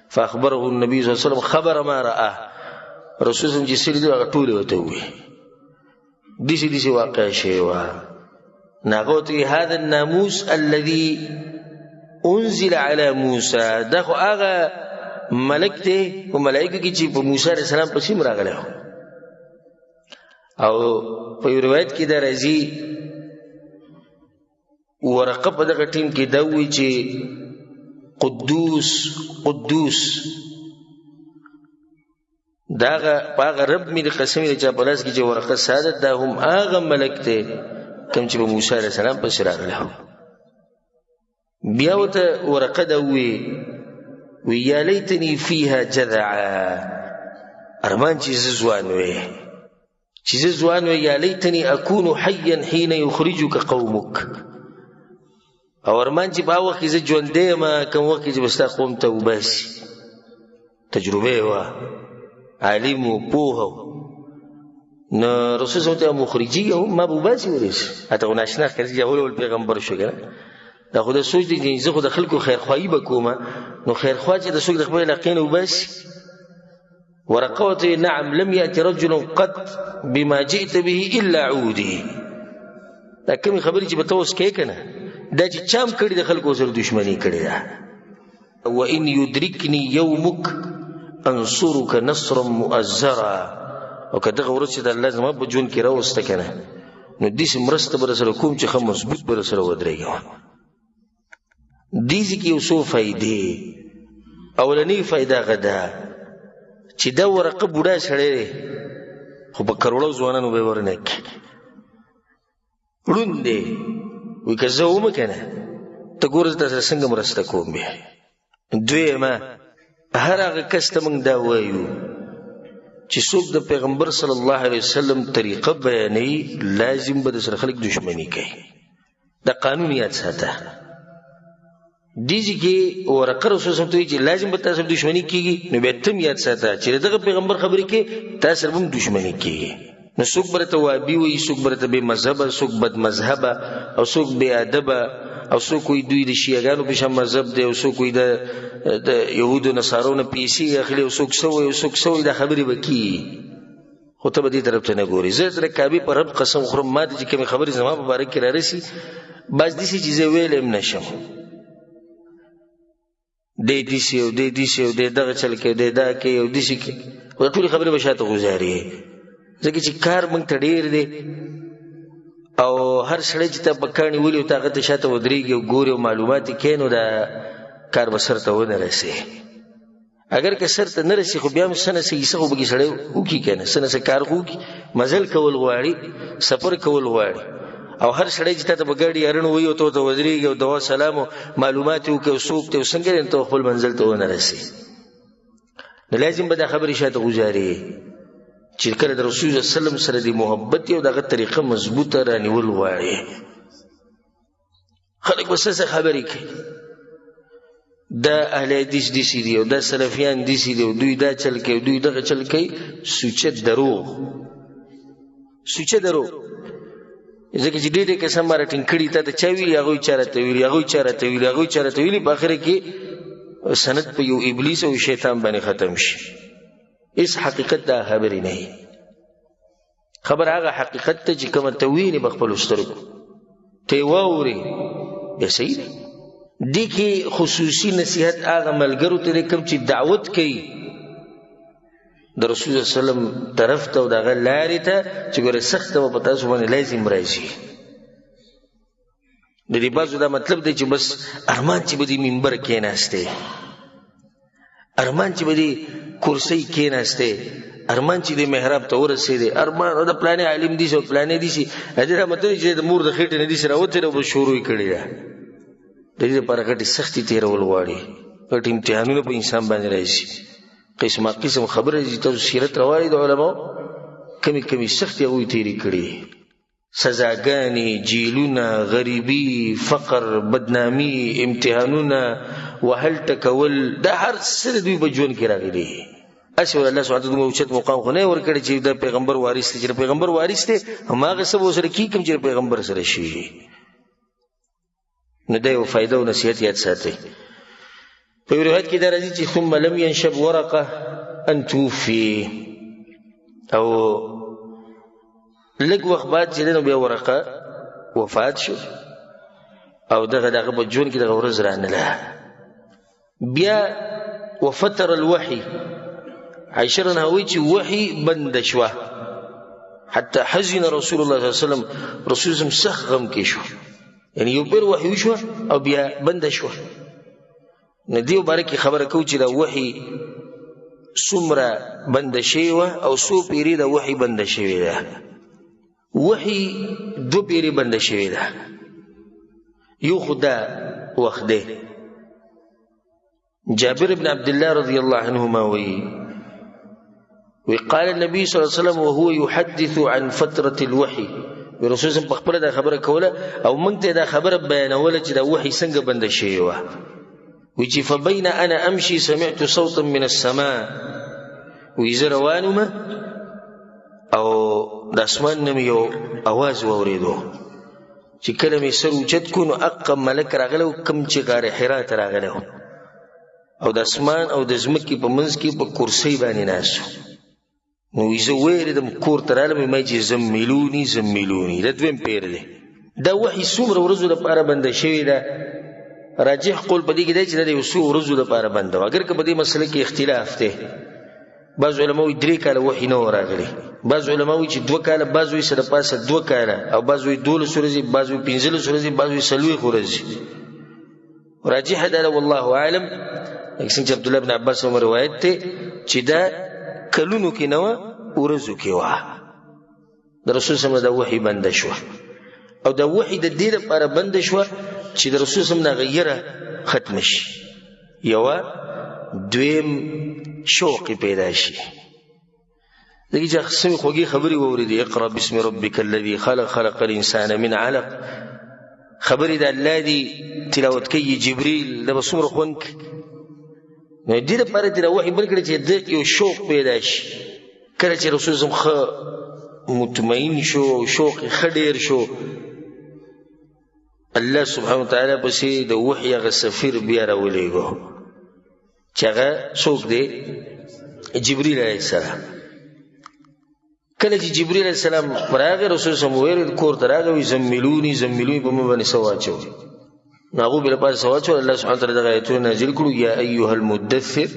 فاخبره النبي صلى الله عليه وسلم خبر ما رآه. رسول الله چې سړي دی هغه ټول وته وی دسی دسی واقع شي وا ناغوت. هذا الناموس الذي انزل على موسى، دا خو هغه ملک دی په ملائکه کې چې په موسی علیه السلام پسې راغلی. او په یو روایت کې دا راځي ورقه په دغه ټیم کې دا وی چې قدوس قدوس، داغه هغه رب مې د قسم دی چې په لاس کې چې ورقه ساده، دا هم هغه ملک دی کوم چې په موسی علیه السلام پسې راغلی. بیا ورته ورقه دا وی وی یا لیتنی فیها جذعا، ارمان چې زه ځوان وی، چې زه ځوان وی، یا لیتنی اکون حیا حین یخرجک قومک. او ارمان چې په هغه وخت کې زه ژوندی یم کوم وخت کې چې به ستا قوم ته وباسي. تجربه یې وه، عالم و، پوه و. نو رسول صلی الله مخرجي هم ما به وباسي ورسي، حتی خو ناشنا ښکاري چې اول اول پیغمبر شو که نه. دا خو د سوچ دی چې زه خو د خلکو خیرخواهي به کوم، نو خیرخواه چې د څوک د خپل علاقې نه وباسي. ورقه ورته نعم لم یأت رجل قط بما جئت به الا عودي. دا کومې خبرې چې به ته اوس کوې که نه، دا چې چا هم کړي د خلکو سره دښمني کړې ده. وإن يدركني يومك أنصرك نصرا مؤزرا. او که دغه ورځ چې د الله زما په ژوند کې راوسته که نه، نو داسې مرسته به درسره کوم چې ښه مضبوط به درسره ودرېږم. دې ځای کې یو څو فایدې. اولنۍ فایده هغه ده چې دا ورقه بوډا سړی دی، خو په کروړو ځوانانو به یې ورنه کړي، ړوند دی. وایي که زه ومه که نه، ته ګوره زه تا سره څنګه مرسته کوم. بیا دویمه، هر هغه کس ته موږ دا وایو چې څوک د پیغمبر صلی الله علیه وسلم طریقه بیانوي، لازم به د سره خلک دښمني کوي. دا قانون یاد ساته. دې ځای کې ورقه رسول صلی الله علیه وسلم ته وایي چې لازم به تاسو دښمني کېږي، نو بیا ته هم یاد ساته چې د دغه پیغمبر خبرې کې تاسو سره به هم دښمني کېږي. نو څوک به راته وابي وایي، څوک به راته بې مذهبه، څوک بد مذهبه، او څوک بې ادبه، او څوک وایي دوی د شیعهګانو په شان مذهب دی، او څوک وایي د یهودو نصارو نه پیسې اخلي، او څوک څه وایي او څوک څه وایي، دا خبرې به کېږي. خو ته به دې طرف ته نه ګورې. زه د کعبې په رب قسم خورم، ما ته چې کومې خبرې زما په باره کې رارسي، بعض داسې چې زه ویلی هم نه شم. دی داسې او دی داسې او دی دغه چل کوي، دی دا کوي او داسې کوي، خو دا ټولې خبرې به شاته غوځاري، ځکه چې کار موږ ته ډېر دی. او هر سړی چې ته په کاڼي ولي او ته هغه ته شاته ودرېږي او ګوري او معلومات یې کوې، نو دا کار به سر ته ونه رسي. اگر که سر ته نه رسي، خو بیا هم څه نه څه حصه خو پکې سړی وکړي که نه، څه نه څه کار خو وکړي. مزل کول غواړي، سفر کول غواړي. او هر سړی چې تا ته په ګاډي هارن وایي او ته ورته ودرېږي او دوا سلام او معلومات یې وکړي او څوک دی او څنګه دی، نو ته خپل منزل ته ونه رسي. نو لازم به دا خبرې شاته ګزاري چې کله د رسول الله صلی الله علیه وسلم سره د محبت او دغه طریقه مضبوطه رانیول غواړي. خلک به څه څه خبرې کوي، دا اهل حدیث داسې دي او دا سلفیان داسې دي او دوی دا چل کوي، دوی دغه چل کوي. سوچه دروغ، سوچه دروغ. ځکه چې ډېر ډېر کسان ما راټینګ کړي، تا ته چا ویلي، هغوی چا راته ویلي، هغوی چا راته ویلي، هغوی چا راته ویلي. په آخره کې سند په یو ابلیس او شیطان باندې ختم شي. هېڅ حقیقت دا خبرې نه وي. خبر هغه حقیقت ته چې کومه ته وینې په خپلو سترګو، ته یې واورې، بیا صحیح دی. دې کې خصوصي نصیحت هغه ملګرو ته دی کوم چې دعوت کوي د رسول الله صلی الله علیه وسلم طرف ته او د هغه لارې ته، چې ګوره سخته به په تاسو باندې لازم راځي. د دې بعضو دا مطلب دی چې بس ارمان چې به دې منبر کېناستی، ارمان چې به دې کرسۍ کېناستی، ارمان چې دې محراب ته ورسېدې، ارمان او د پلانې عالم دي او پلانې دي شي. دې دا مطلب دی چې د مور د خېټې نه دي راوتلی او بس شروع یې کړې ده. د دې لپاره غټې سختې تېرول غواړي، غټ امتحانونه په انسان باندې راځي، قسمه قسم خبرې چې تاسو سیرت راوړئ د علماو، کمې کمې سختې هغوی تېرې کړي، سزاګانې، جیلونه، غریبي، فقر، بدنامي، امتحانونه، وهل ټکول، دا هر څه د دوی په ژوند کې راغلي. هسې ورله الله سبحانه دومره اوچت مقام خو نه یې ورکړی چې د پیغمبر وارث دی، چې د پیغمبر وارث دی هماغه څه به ورسره کېږي کوم چې د پیغمبر سره شي. نو دا یو فایده او نصیحت یاد ساتئ. په یو روایت کې دا راځي چې ثم لم ینشب ورقه ان توفي، او لږ وخت بعد چې دی نو بیا ورقه وفات شو، او دغه د هغه په ژوند کې دغه ورځ رانله. بیا وفتر الوحي، عایشه رضی الله عنها وایي چې وحي بنده شوه، حتی حزن رسول الله صلی الله علیه وسلم، رسول الله سخت غم کې شو، یعنی یو پیر وحي وشوه او بیا بنده شوه. نو دې باره کې خبره کوو چې دا وحي څومره بنده شوې وه او څو پیرې دا وحي بنده شوې ده. وحي دوه پیرې بنده شوې ده. یو خو دا وخت دی، جابر بن عبد الله رضی الله عنهما وی قال النبي صلى الله عليه وسلم وهو يحدث عن فترة الوحي، رسول الله په خپله دا خبره کوله او موږ ته دا خبره بیانوله چې دا وحي څنګه بنده شوې وه. وی چې فبین انا امشي سمعت صوتا من السماء، وی زه روان وم او د اسمان نه مې یو اواز واورېدو، چې کله مې سر اوچت کړو نو اقه ملک راغلی و کوم چې غار حرا ته راغلی و، او د اسمان او د ځمکې په منځ کې په کرسۍ باندې ناست و. نو وایي زه ووېرېدم، کور ته رالم، ما چې زملوني زملوني. دا دویم پیر دی. دا وحي څومره ورځو لپاره بنده شوې ده؟ راجح قول په دې کې دی چې دا د یو څو ورځو لپاره بنده وه، اګر که په دې مسله کې اختلاف دی. بعض علما وایي 3 کاله وحي نه وه راغلې، بعض علما وایي چې 2 کاله، بعض وایي څه د پاسه 2 کاله، او بعض وایي 12 ورځې، بعض وایي 15 ورځې، بعض وایي 40 ورځې. راجح دا ده والله اعلم، لکه څنګه چې عبدالله بن عباس هم روایت دی چې دا کلونو کې نه وه، ورځو کې وه. د رسول صلی الله علیه وسلم دا وحي بنده شوه، او دا وحي د دې لپاره بنده شوه چې د رسول صلی الله علیه وسلم هغه یره ختمه شي، یوه دویم شوق پیدا شي. دغه چې سمې خوږې خبرې واورېدې، اقرأ باسم ربک الذي خلق خلق الانسان من علق، خبرې د الله دي تلاوت کوي جبریل، دا به څومره خوند کوي. نو دې لپاره ترې وحي بند کړی چې ده یو شوق پیدا شي. کله چې رسول الله ښه مطمئن شو او شوق یې ښه ډېر شو، الله سبحانه وتعالی پسې د وحي هغه سفیر بیا راولېږو چې هغه څوک دی؟ جبریل علیه السلام. کله چې جبریل علیه السلام راغی، رسول صلی الله علیه وسلم ویل، کور ته راغی، وایي زملوني زملوني، په موږ باندې څه واچوئ. نو هغو بې لپاره څه واچول، الله سبحانه وتعالی دغه آیتونه نازل کړو، یا ایها المدثر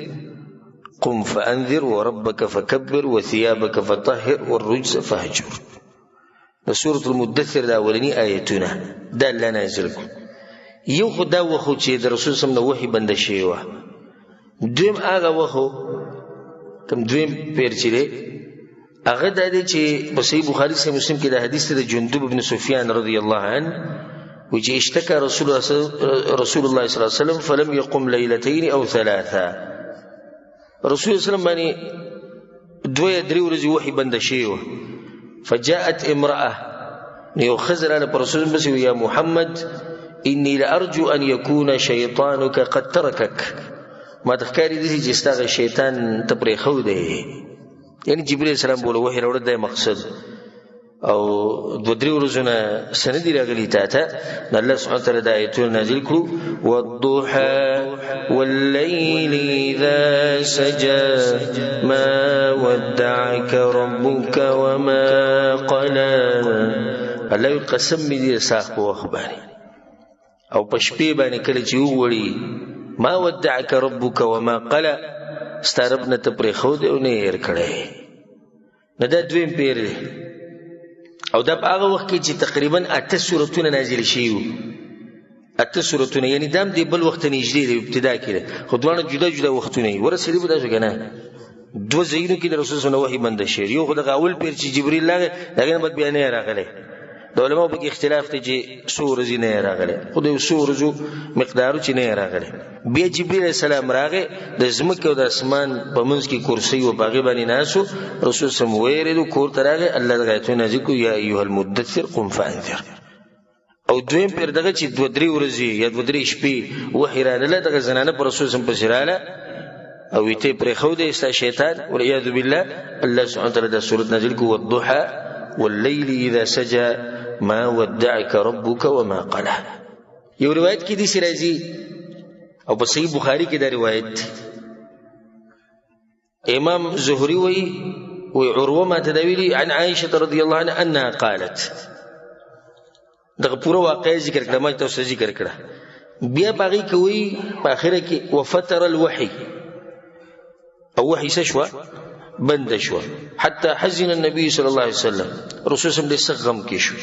قم فانذر وربک فکبر وثیابک فطهر والرجز فاهجر. د سورة المدثر دا اولني آیتونه دا الله نازل کړو. یو خو دا وخت چې د رسول صلی الله علیه وسلم نه وحي بنده شوې وه. دویم هغه وخت کوم دویم پیر چې دی هغه دا دی چې په صحیح بخاري صحیح مسلم کې دا حدیث دی د جندب بن سفیان رضی الله عنه، وایي چې اشتکى رسول الله صلی الله علیه وسلم فلم يقم ليلتين او ثلاثه. رسول الله صلی الله علیه وسلم باندې دوه یا درې ورځې وحي بنده شوې وه. فجاءت امرأة، نو یو ښځه راغله پر رسول الله پسې، یا محمد إني لأرجو أن يكون شيطانك قد تركك، ما ته ښکاري داسې چې ستا هغه شیطان ته پرېښودی، یعنی جبرئیل علیه السلام بوله وحي راوړی دی مقصد، او دوه درې ورځو نه څه نه دي راغلي تا ته. نو الله سبحانه وتعالی دا آیتونه نازل کړو، والضحى والليل إذا سجى ما ودعك ربك وما قلى. الله وایي قسم مې دي د ساخت په وخت باندې او په شپې باندې کله چې وغوړي، ما ودعك ربك وما قلى، ستا رب نه ته پرېښودی او نه یې هېر کړی. نو دا دویم پیر دی، او دا په هغه وخت کې چې تقریبا 8 سورتونه نازل شوي وو، 8 سورتونه، یعنی دا هم دې بل وخت ته نږدې دی، ابتدا کې دی، خو دواړه جدا جدا وختونه یې ورسېدې به تاسو که نه. دوه ځایونو کې د رسول صلی الله علیه وسلم وحي بنده شوی. یو خو دغه اول پیر چې جبریل راغی، د هغې نه بعد بیا نه راغلی. د علماو پکې اختلاف دی چې څو ورځې نه راغلی، خو د یو څو ورځو مقدار چې نه راغلی. بیا جبریل علیه السلام راغی، د ځمکې او د اسمان په منځ کې کرسۍ وه، په هغې باندې ناست و. رسول صلی الله علیه وسلم ووېرېدو، کور ته راغی، الله دغه آیتونه نازل کړو، یا ایها المدثر قم فانذر. او دویم پیر دغه چې دوه درې ورځې یا دوه درې شپې وحی رانله، دغه زنانه پر رسول سم پسې راله او ته پرېښودې ستا شیطان، والعیاذ بالله. الله سبحانه وتعالی دا سورت نازل کړو، والضحى والليل اذا سجى ما ودعك ربك وما قلى. یو روایت کې داسې راځي او په صحیح بخاري کې دا روایت دی. امام زهري وایي، وی عروه ما ته دا ویلي عن عائشة رضی الله عنها انها قالت، دغه پوره واقعه ذکر کړه، ما تاسو ذکر کړه. بیا په هغې کې وایي په اخره کې وفتر الوحي، او وحي څه شوه؟ بنده شوه. حتی حزن النبي صلی الله علیه وسلم، رسول سم ډېر سخت غم کې شو.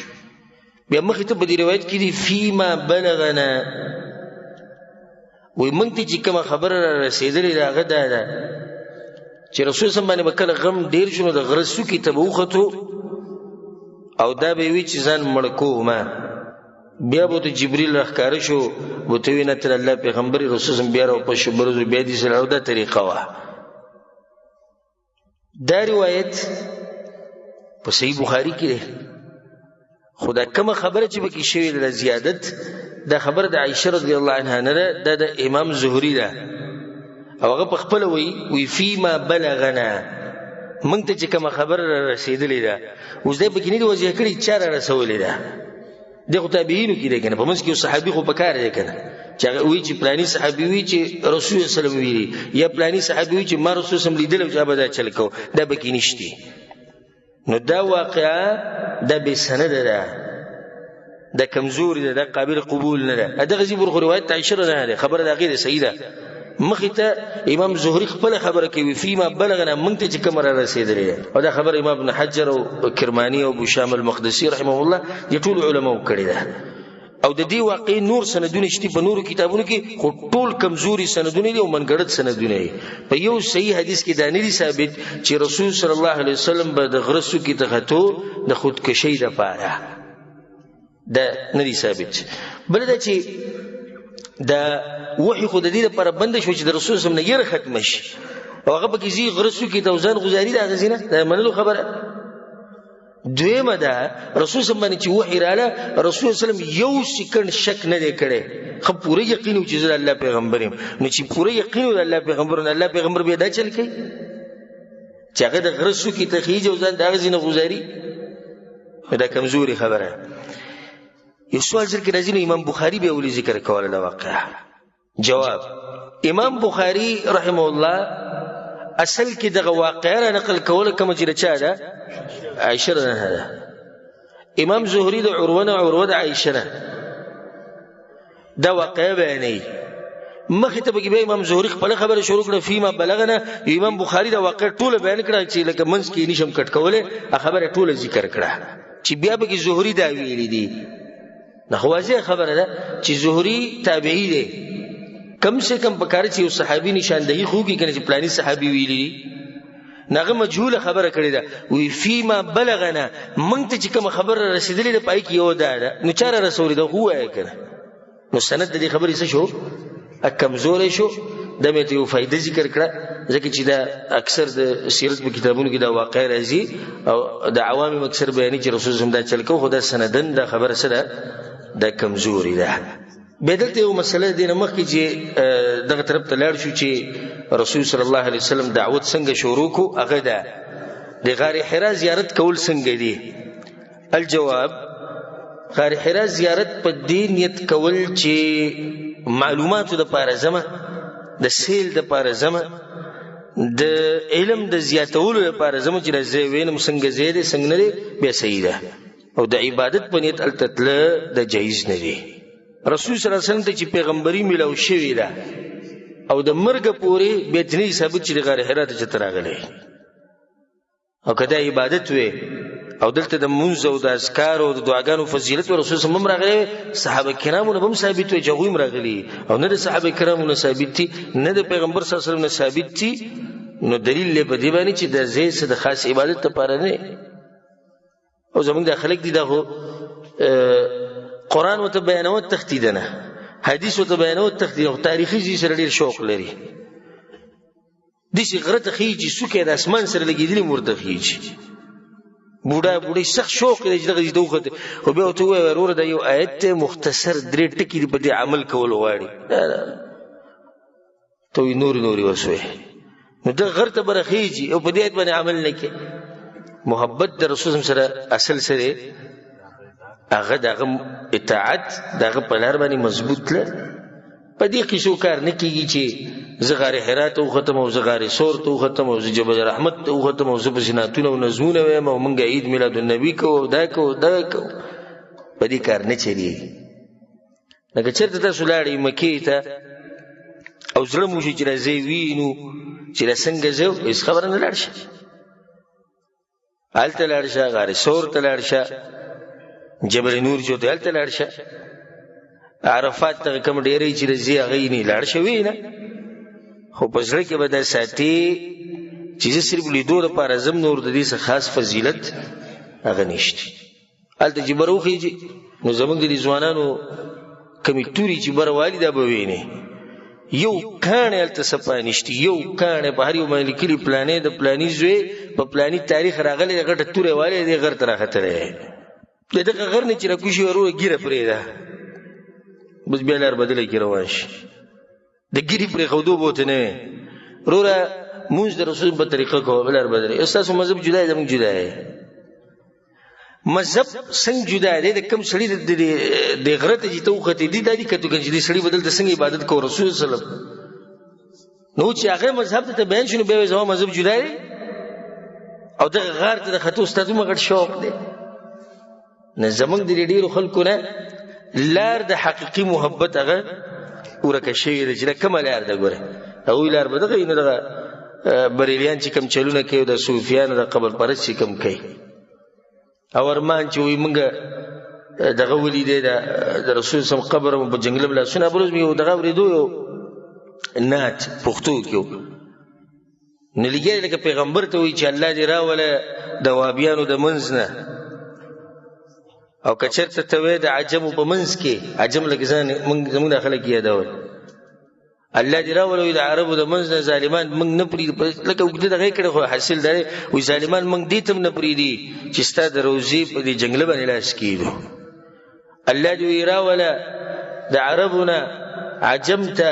بیا مخې ته په دې روایت کې دي فيما بلغنا، وایي موږ ته چې کومه خبره را رسېدلې ده هغه دا ده چې رسول سم باندې به کله غم ډېر شو نو د غره څوکې ته به وختو او دا به یې وي چې ځان مړ کومه. بیا به ورته جبریل راښکاره شو، ورته ویې نه تر الله پیغمبر یې. رسول سم بیا راوپس شو، بل ورځ بیا داسې لاړو. دا طریقه وه. دا روایت په صحیح بخاري کې دی، خو دا کومه خبره چې پکې شوې ده د زیادت، دا خبره د عایشه رضی الله عنها نه ده، دا د امام زهري ده. او هغه په خپله وایي، وایي فیما بلغنا، موږ ته چې کومه خبره را رسېدلې ده. اوس دی پکې نه دي واضح کړي چا را رسولې ده. دی خو تابعینو کې دی که نه، په منځ کې یو صحابي خو پکار دی که نه، چې هغه وایي چې پلاني صحابي وایي چې رسول الله صلی الله علیه وسلم ویلي، یا پلاني صحابي وایي چې ما رسول الله لیدلی او چې هغه به دا چل کوو، دا پکې نشته. نو دا واقعه دا بې سنده ده، دا کمزوري ده، دا قابل قبول نه ده. دغه ځای پورې خو روایت د عایشه نه ده، خبره د هغې ده، صحیح ده. مخې ته امام زهري خپله خبره کوي فيما بلغنا، موږ ته چې کومه را رسېدلې ده. او دا خبره امام ابن حجر او کرماني او ابو شام المقدسي رحمه الله دې ټولو علماو کړې ده. او د دې واقعې نور سندونه شته په نورو کتابونو کې، خو ټول کمزوري سندونه دي او منګړت سندونه دي. په یو صحیح حدیث کې دا نه دي ثابت چې رسول صلی الله علیه وسلم به د غره څوکې ته ختو د خودکشۍ دپاره، دا نه دي ثابت. بل دا چې دا وحي خو د دې لپاره بنده شو چې د رسول صلی الله علیه وسلم نه یره ختمه شي، او هغه پکې ځي غره څوکې ته ځان غزاري، د هغه ځای نه د منلو خبره. دویمه ده رسول صلی الله علیه وسلم باندې چې وحي راله، رسول صلی الله علیه وسلم یو سیکنډ شک نه دی کړی، ښه پوره یقین و چې زه د الله پیغمبر یم. نو چې پوره یقین و د الله پیغمبر، نو الله پیغمبر بیا دا چل کوي چې هغه د غره څوکې ته خېژي او ځان د هغه ځای نه غوځاري. نو دا کمزوري خبره. یو سوال ذکر کې راځي، نو امام بخاري بیا ولې ذکر کوله دا واقعه؟ جواب، امام بخاري رحمه الله اصل کې دغه واقعه را نقل کوله کومه چې د چا ده؟ عایشه نه ده. امام زهري د عروه نه، عروه د عایشه نه دا واقعه بیانوي. مخې ته پکې بیا امام زهري خپله خبره شروع کړه فيما بلغنا. امام بخاري دا واقعه ټوله بیان کړه چې لکه منځ کې نشم کټ کولی، خبره ټوله ذکر کړه چې بیا پکې زهري دا ویلي دي. دا خو واضح خبره ده چې زهري تابعي دی، کم سے کم پکار چې یو صحابي نشاندهي خو کې کنه چې پلاني صحابي ویلي دي، هغه مجهوله خبره کړې ده. وی فيما بلغنا، موږ ته چې کومه خبره رسېدلې ده په هغې کې یوه دا ده، نو چا را رسولې ده؟ خو ووایه که نه. نو سند د دې خبرې څه شو؟ کمزوری شو. دا مې ته یو فایده ذکر کړه، ځکه چې دا اکثر د سیرت په کتابونو کې دا واقعه راځي او د عوامو اکثر بیانوي چې رسول الله دا چل کوو، خو دا سندن دا خبره څه ده؟ دا کمزوري ده. بیا دلته یو مسله دې نه مخکې چې دغه طرف ته لاړ شو چې رسول صلی الله علیه وسلم دعوت څنګه شروع کو، هغه ده د غار حرا زیارت کول څنګه دي؟ الجواب، غار حرا زیارت په دې نیت کول چې معلوماتو دپاره ځمه، د سیل دپاره ځمه، د علم د زیاتولو لپاره ځمه چې دا ځای وینم څنګه ځای دی څنګه نه دی، بیا صحیح ده. او د عبادت په نیت هلته تله د جایز نه دی. رسول صلی الله علیه وسلم ته چې پیغمبري میلاو شوې ده او د مرګ پورې بیا ترې ثابت چې د غار حرا ته چېرته راغلی، او که دا عبادت وي او دلته د مونځ او د اذکار او د دعاګانو فضیلت و رسول صلی الله علیه وسلم راغلی، صحابه کرامو نه به هم ثابت وي چې هغوی هم راغلي، او نه د صحابه کرامو نه ثابت دي، نه د پیغمبر صلی الله علیه وسلم نه ثابت دي. نو دلیل دی په دې باندې چې د ځای څه د خاص عبادت لپاره نه. او زمونږ دا خلک دي دا خو قرآن ورته بیانوه تښتېده نه، حدیث ورته بیانوه تښتېده، خو تاریخي ځای سره ډېر شوق لري. داسې غره ته خېژي څوکه یې د اسمان سره لګېدلي هم ورته خېژي. بوډا بوډۍ سخت شوق دی چې دغه ځای ته وخته، خو بیا ورته ووایه وروره دا یو آیت دی مختصر، درې ټکي دي، په دې عمل کول غواړي. ته وایي نورې نورې وسوې، نو دغه غر ته به راخېژي او په دې آیت باندې عمل نه کوي. محبت د رسول سره اصل سره هغه د هغه اطاعت د هغه په لار باندې مضبوط تله. په دې قصو کار نه کېږي چې زه غار حرا ته وختم او زه غار ثور ته وختم او زه جبل رحمت ته وختم او زه پسې نعتونه او نظمونه وایم او موږ عید میلاد النبي کوو او دا کوو دا کوو. په دې کار نه چلېږي. لکه چېرته تاسو لاړئ مکې ته او زړه مو شي چې راځئ وینو چې دا څنګه ځو، هېڅ خبره نه، لاړ شي هلته لاړ شه، غار ثور ته لاړ شه، جبل نور چې ته هلته لاړ شه، عرفات ته کوم ډېری چې راځي هغه یې نه لاړ شوي نه، خو په زړه کې به دا ساتي چې زه صرف لیدو لپاره ځم، نور د دې څه خاص فضیلت هغه نشته. هلته چې بره وخېژي نو زموږ د دې ځوانانو کمې تورې چې بره والي دا به وینې، یو کاڼی هلته صفا نشته، یو کاڼی په هر یو باندې لیکلي پلانی د پلاني زوی په پلاني تاریخ راغلی دی، غټه توره والی دی، غر ته راختلی دی. د دغه غر نه چې راکوز شي وروره ږیره پرېږده، بس بیا لار بدله کړي روان شي. د ږیرې پرېښودو به ورته نه وي. وروره مونځ د رسول په طریقه کوه، لار بدله. ستاسو مذهب جدا دی، زموږ جدا دی. مذهب څنګه جدا دی؟ د کوم سړي د غره ته چې ته وختې دي دا دي کتو که چې دې سړي به دلته څنګه عبادت کوو رسول صلی الله علیه وسلم. نو چې هغه مذهب ته بیان شي نو بیا زما مذهب جدا دی او دغه غار ته د ختو ستا دومره غټ شوق دی. نه زموږ د ډېرو خلکو نه لار د حقیقي محبت هغه ورکه شوې ده چې دا کومه لار ده. ګوره هغوی لار به دغه وي، نو دغه بریلیان چې کوم چلونه کوي، د صوفیانو د قبر پرست چې کوم کوي، او ارمان چې وایي موږ دغه ولیدی د رسول سم قبر مو په جنګله لاسونه بل ورځ مې یو دغه اورېدو، یو نعت پښتو کې و، نو لګیا دی لکه پیغمبر ته وایي چې الله دې راوله د وابیانو د منځ نه، او که چېرته ته وایې د عجمو په منځ کې، عجم لکه ځان زموږ دا خلک یادول، الله دې راولوي د عربو د منځ نه ظالمان موږ نه پرېږدي، لکه اوږده دغه یې کړی خو حاصل دا دی وایي ظالمان موږ دې ته هم نه پرېږدي چې ستا د روزې په دې جنګله باندې لاس کېږدو. الله دې وایي راوله د عربو نه عجم ته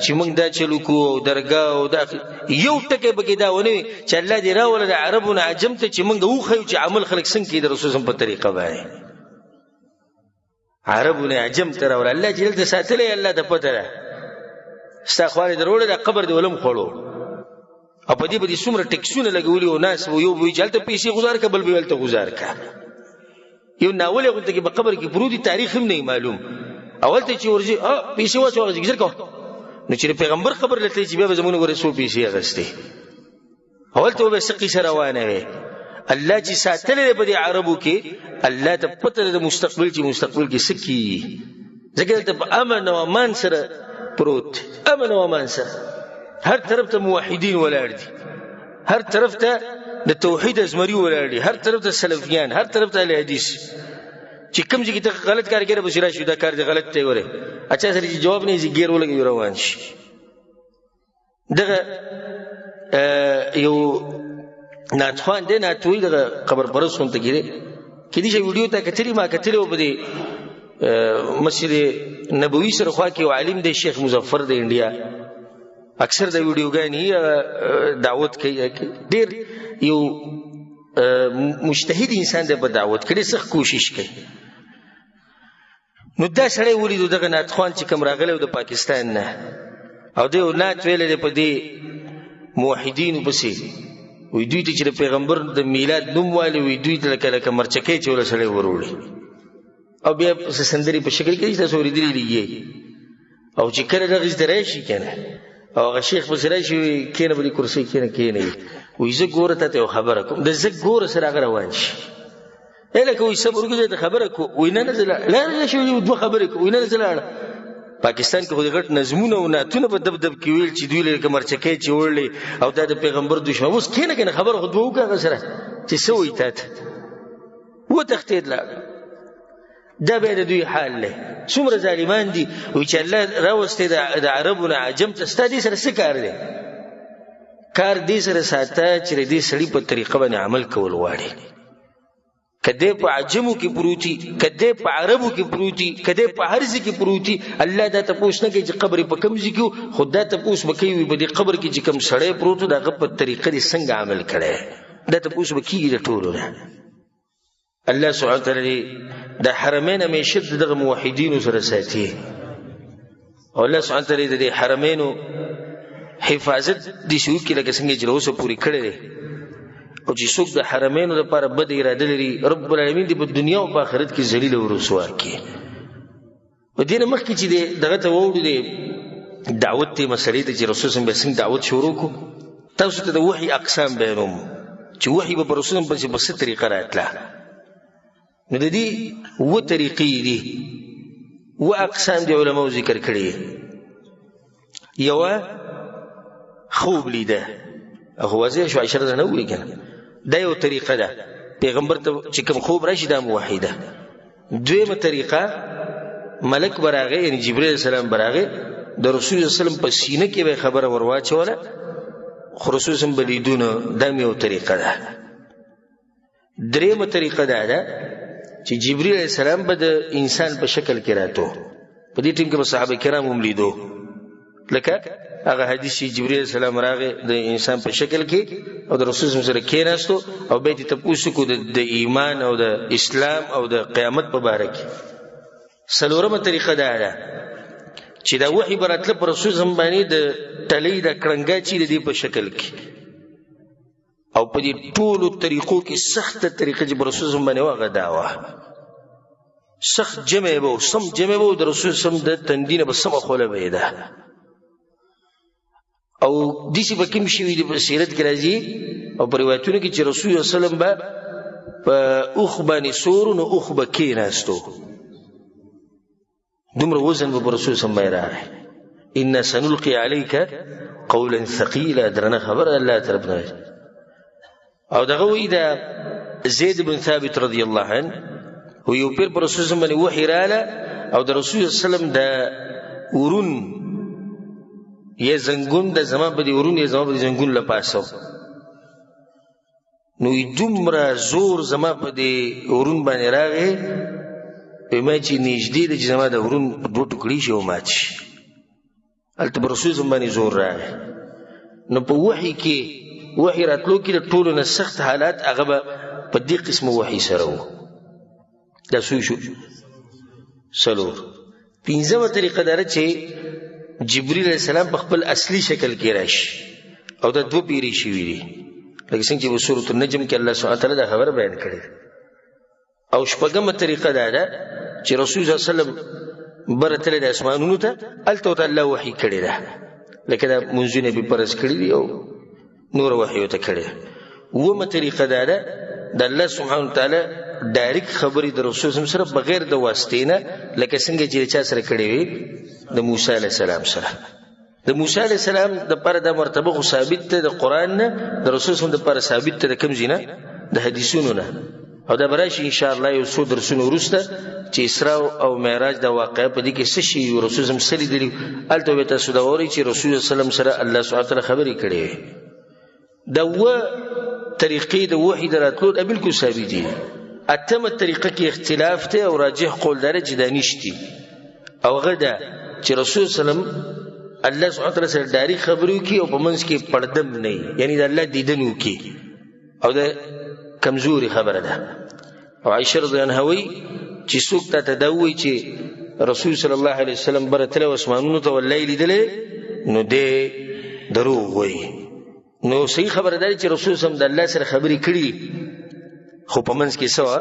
چې موږ دا چلو کوو او درګاه او دا یو ټکی پکې دا ونه وي چې الله دې راوله د عربو نه عجم ته چې موږ وښیو چې عمل خلک څنګه کوي د رسول په طریقه باندې. عربو نه عجم ته راوله، الله چې دلته ساتلی الله ته پته ده، ستا خوارې دروړې دا قبر دې ولم خوړو، او په دې به دې څومره ټکسونه لګولي او ناس به یو به وایي چې هلته پیسې ګزار کړه، بل به هلته ګزار کړه. یو ناولی غونته کې په قبر کې پروت دی، تاریخ هم نه معلوم، او هلته چې ورځي پیسې واچوه هغه ذکر کوه، نو چې پیغمبر قبر له تللی چې بیا به زموږ ګورې څو پیسې اخیستې، او هلته به څه قصه روانه وي. الله چې ساتلی دی په دې عربو کې، الله ته پته ده د مستقبل چې مستقبل کې څه کېږي، ځکه دلته په امن او امان سره پروت، امن او امان سره هر طرف ته موحدین ولاړ دي، هر طرف ته د توحید ازمري ولاړ دي، هر طرف ته سلفیان، هر طرف ته اهل حدیث. چې کوم ځای کې ته غلط کار کوې به راشي دا کار دې غلط دی، ګورې اچھا سره چې جواب نه یې ګیر ولګوي روان شي. دغه یو نعتخوان دی، نعت وایي، دغه قبر پرست غونته کې دی، کېدای شي ویډیو ته کتلي، ما کتلې وه په دې مسجد نبوي سره خوا کې یو عالم دی، شیخ مظفر دی، انډیا، اکثر د ویډیوګانې دعوت کوي، ډېر یو مجتهد انسان دی په دعوت کې، ډېر سخت کوشش کوي. نو دا سړی ولیدو دغه نعتخوان چې کوم راغلی و د پاکستان نه، او دی یو نعت ویلی دی په دې موحدینو پسې، وایي دوی ته چې د پیغمبر د میلاد نوم والي، وایي دوی ته لکه لکه مرچکۍ چې ورله سړی وروړي، او بیا څه سندرې په شکل کې تاسو اورېدلي لګي، او چې کله دغه ځای ته راشي که نه، او هغه شیخ پسې راشي وایي کښېنه په دې کرسۍ کښېنه، کښېنه، وایي زه ګوره تا ته یو خبره کوم، د زه ګوره سره هغه روان شي، لکه وایي صبر وکړه زه ته خبره کوم، وایي نه نه زه لاړم، شي دوه خبرې کوم، وایي نه نه زه لاړم. پاکستان کې خو د غټ نظمونه او نعتونه په دب دب کې ویل چې دوی لکه مرچکۍ چې وړلې او دا د پیغمبر دښمن، اوس کښېنه که نه خبره خو دوه وکړه هغه سره چې څه وایي تا ته، وتښتېد لاړ. دا بیا د دوی حال دی، څومره ظالمان دي. وایي چې الله راوستی د عربو نه عجم ته، ستا دې سره څه کار دی؟ کار دې سره ساته چې د دې سړي په طریقه باندې عمل کول غواړي. که دی په عجمو کې پروتي، که دی په عربو کې پروتي، که دی په هر ځای کې پروتي، الله دا تپوس نه کوي چې قبر یې په کوم ځای کې و، خو دا تپوس به کوي په دې قبر کې چې کوم سړی پروت و، د هغه په طریقه دې څنګه عمل کړی، دا تپوس به کېږي د ټولو نه. الله سبحانه وتعالی د حرمین همیشه د دغه موحدینو سره ساتي، او الله سبحانه وتعالی د دې حرمینو حفاظت دې شي وکړي لکه څنګه چې له اوسه پورې کړی دی. او چې څوک د حرمینو لپاره بده اراده لري، رب العالمین دې په دنیا او په آخرت کې ذلیل او رسوا کړي. په دې نه مخکې چې دی دغه ته ووړو، دی دعوت ته مسلې ته چې رسول صلی الله علیه وسلم به څنګه دعوت شروع کړو، تاسو ته د وحي اقسام بیانوم چې وحي به پر رسول پسې په څه طریقه راتله. نو د دې اووه طریقې دي، اووه اقسام دي علماو ذکر کړي. یوه خوب لیده، هغه واضح شو، عشره ده نه وویل که نه، دا یو طریقه ده پیغمبر ته چې کوم خوب راشي دا وحي ده. دویمه طریقه ملک به راغی، یعنی جبرئیل علیه السلام به راغی، د رسول الله صلی الله علیه وسلم په سینه کې به خبره ورواچوله، خو رسول الله به لیدونه، دا هم یو طریقه ده. درېیمه طریقه دا ده چې جبرئیل علیه السلام به د انسان په شکل کې راتو، په دې ټیم کې به صحابه کرام هم لیدو، لکه هغه حدیث چې جبرئیل علیه السلام راغی د انسان په شکل کې او د رسول سره کېناستو او بیا یې تپوس وکړو د ایمان او د اسلام او د قیامت په باره کې. څلورمه طریقه دا ده چې دا وحي به راتله پر رسول باندې د ټلۍ د کړنګا چې د دې په شکل کې، او په دې ټولو طریقو کې سخته طریقه چې پر رسول باندې وه هغه دا وه، سخت جمع به و، سم جمع به و، د رسول سم د تندي نه به سمه خوله بهېده. او داسې به کوم شوي دي په سیرت کې راځي او په روایتونو کې چې رسول الله صلی الله علیه وسلم به په اوښ باندې سور نو اوښ به کېناستو، دومره وزن به پر رسول سم باندې راغی. انا سنلقي عليك قولا ثقيلا، درنه خبره الله طرف نه. او دغه وایي د زید بن ثابت رضی الله عنه و یو پیر پر رسول باندې وحی راله، او د رسول صلی الله علیه وسلم د ورون یې زنګون د زما په دې ورون یې زما په دې زنګون له پاسه، نو دومره زور زما په دې ورون باندې راغی، ما چې نږدې دی چې زما د ورون په دوه ټوکړي شي او مات شي. هلته پر رسول باندې زور راغی. نو په وحي کې وحي راتلو کې د ټولو نه سخت حالات هغه به په دې قسم وحي سره وو. دا څو شو؟ څلور. پنځمه طریقه دا ده چې جبرئیل علیه السلام په خپل اصلي شکل کې راشي، او دا دوه پیرې شوي دي لکه څنګه چې په سورة النجم کې الله سبحانه وتعالی دا خبره بیان کړې ده. او شپږمه طریقه دا ده چې رسول صلی الله علیه وسلم بره تللی د اسمانونو ته، هلته ورته الله وحي کړې ده، لکه دا منځونه یې پرې فرض کړي دي او نوره وحي ورته کړې ده. اوومه طریقه دا ده د الله سبحانه وتعالی ډایرکټ خبرې د رسول صلی الله علیه وسلم سره بغیر د واسطې نه، لکه څنګه چې چا سره کړې وي د موسی علیه السلام سره. د موسی علیه السلام د پاره دا مرتبه خو ثابت ده د قرآن نه، د رسول صلی الله علیه وسلم د پاره ثابت ده د کوم ځای نه؟ د حدیثونو نه. او دا به راشي ان شاء الله یو څو درسونه وروسته چې اسراء او معراج دا واقعه په دې کې څه شي رسول صلی الله علیه وسلم څه لیدلي، هلته به تاسو دا واورئ چې رسول صلی الله علیه وسلم سره الله سبحانه وتعالی خبرې کړې وې. دا اووه طریقې د وحي د راتلو دا بالکل ثابت دي. اتمه طریقه کې اختلاف دی او راجح قول دا دی چې دا نشتي، او هغه ده چې رسول صلی الله علیه وسلم الله سبحانه وتعالی سره ډایرک خبرې وکړي او په منځ کې پرده هم نه وي، یعنې د الله دیدن وکړي، او دا کمزوري خبره ده. او عایشه رضی الله عنها وایي چې څوک تا ته دا ووایي چې رسول صلی الله علیه وسلم بره تللی اسمانونو ته والله یې لیدلی، نو دی دروغ وایي. نو صحیح خبره ده چې رسول صلی الله علیه وسلم د الله سره خبرې کړي، خو په منځ کې څه وه؟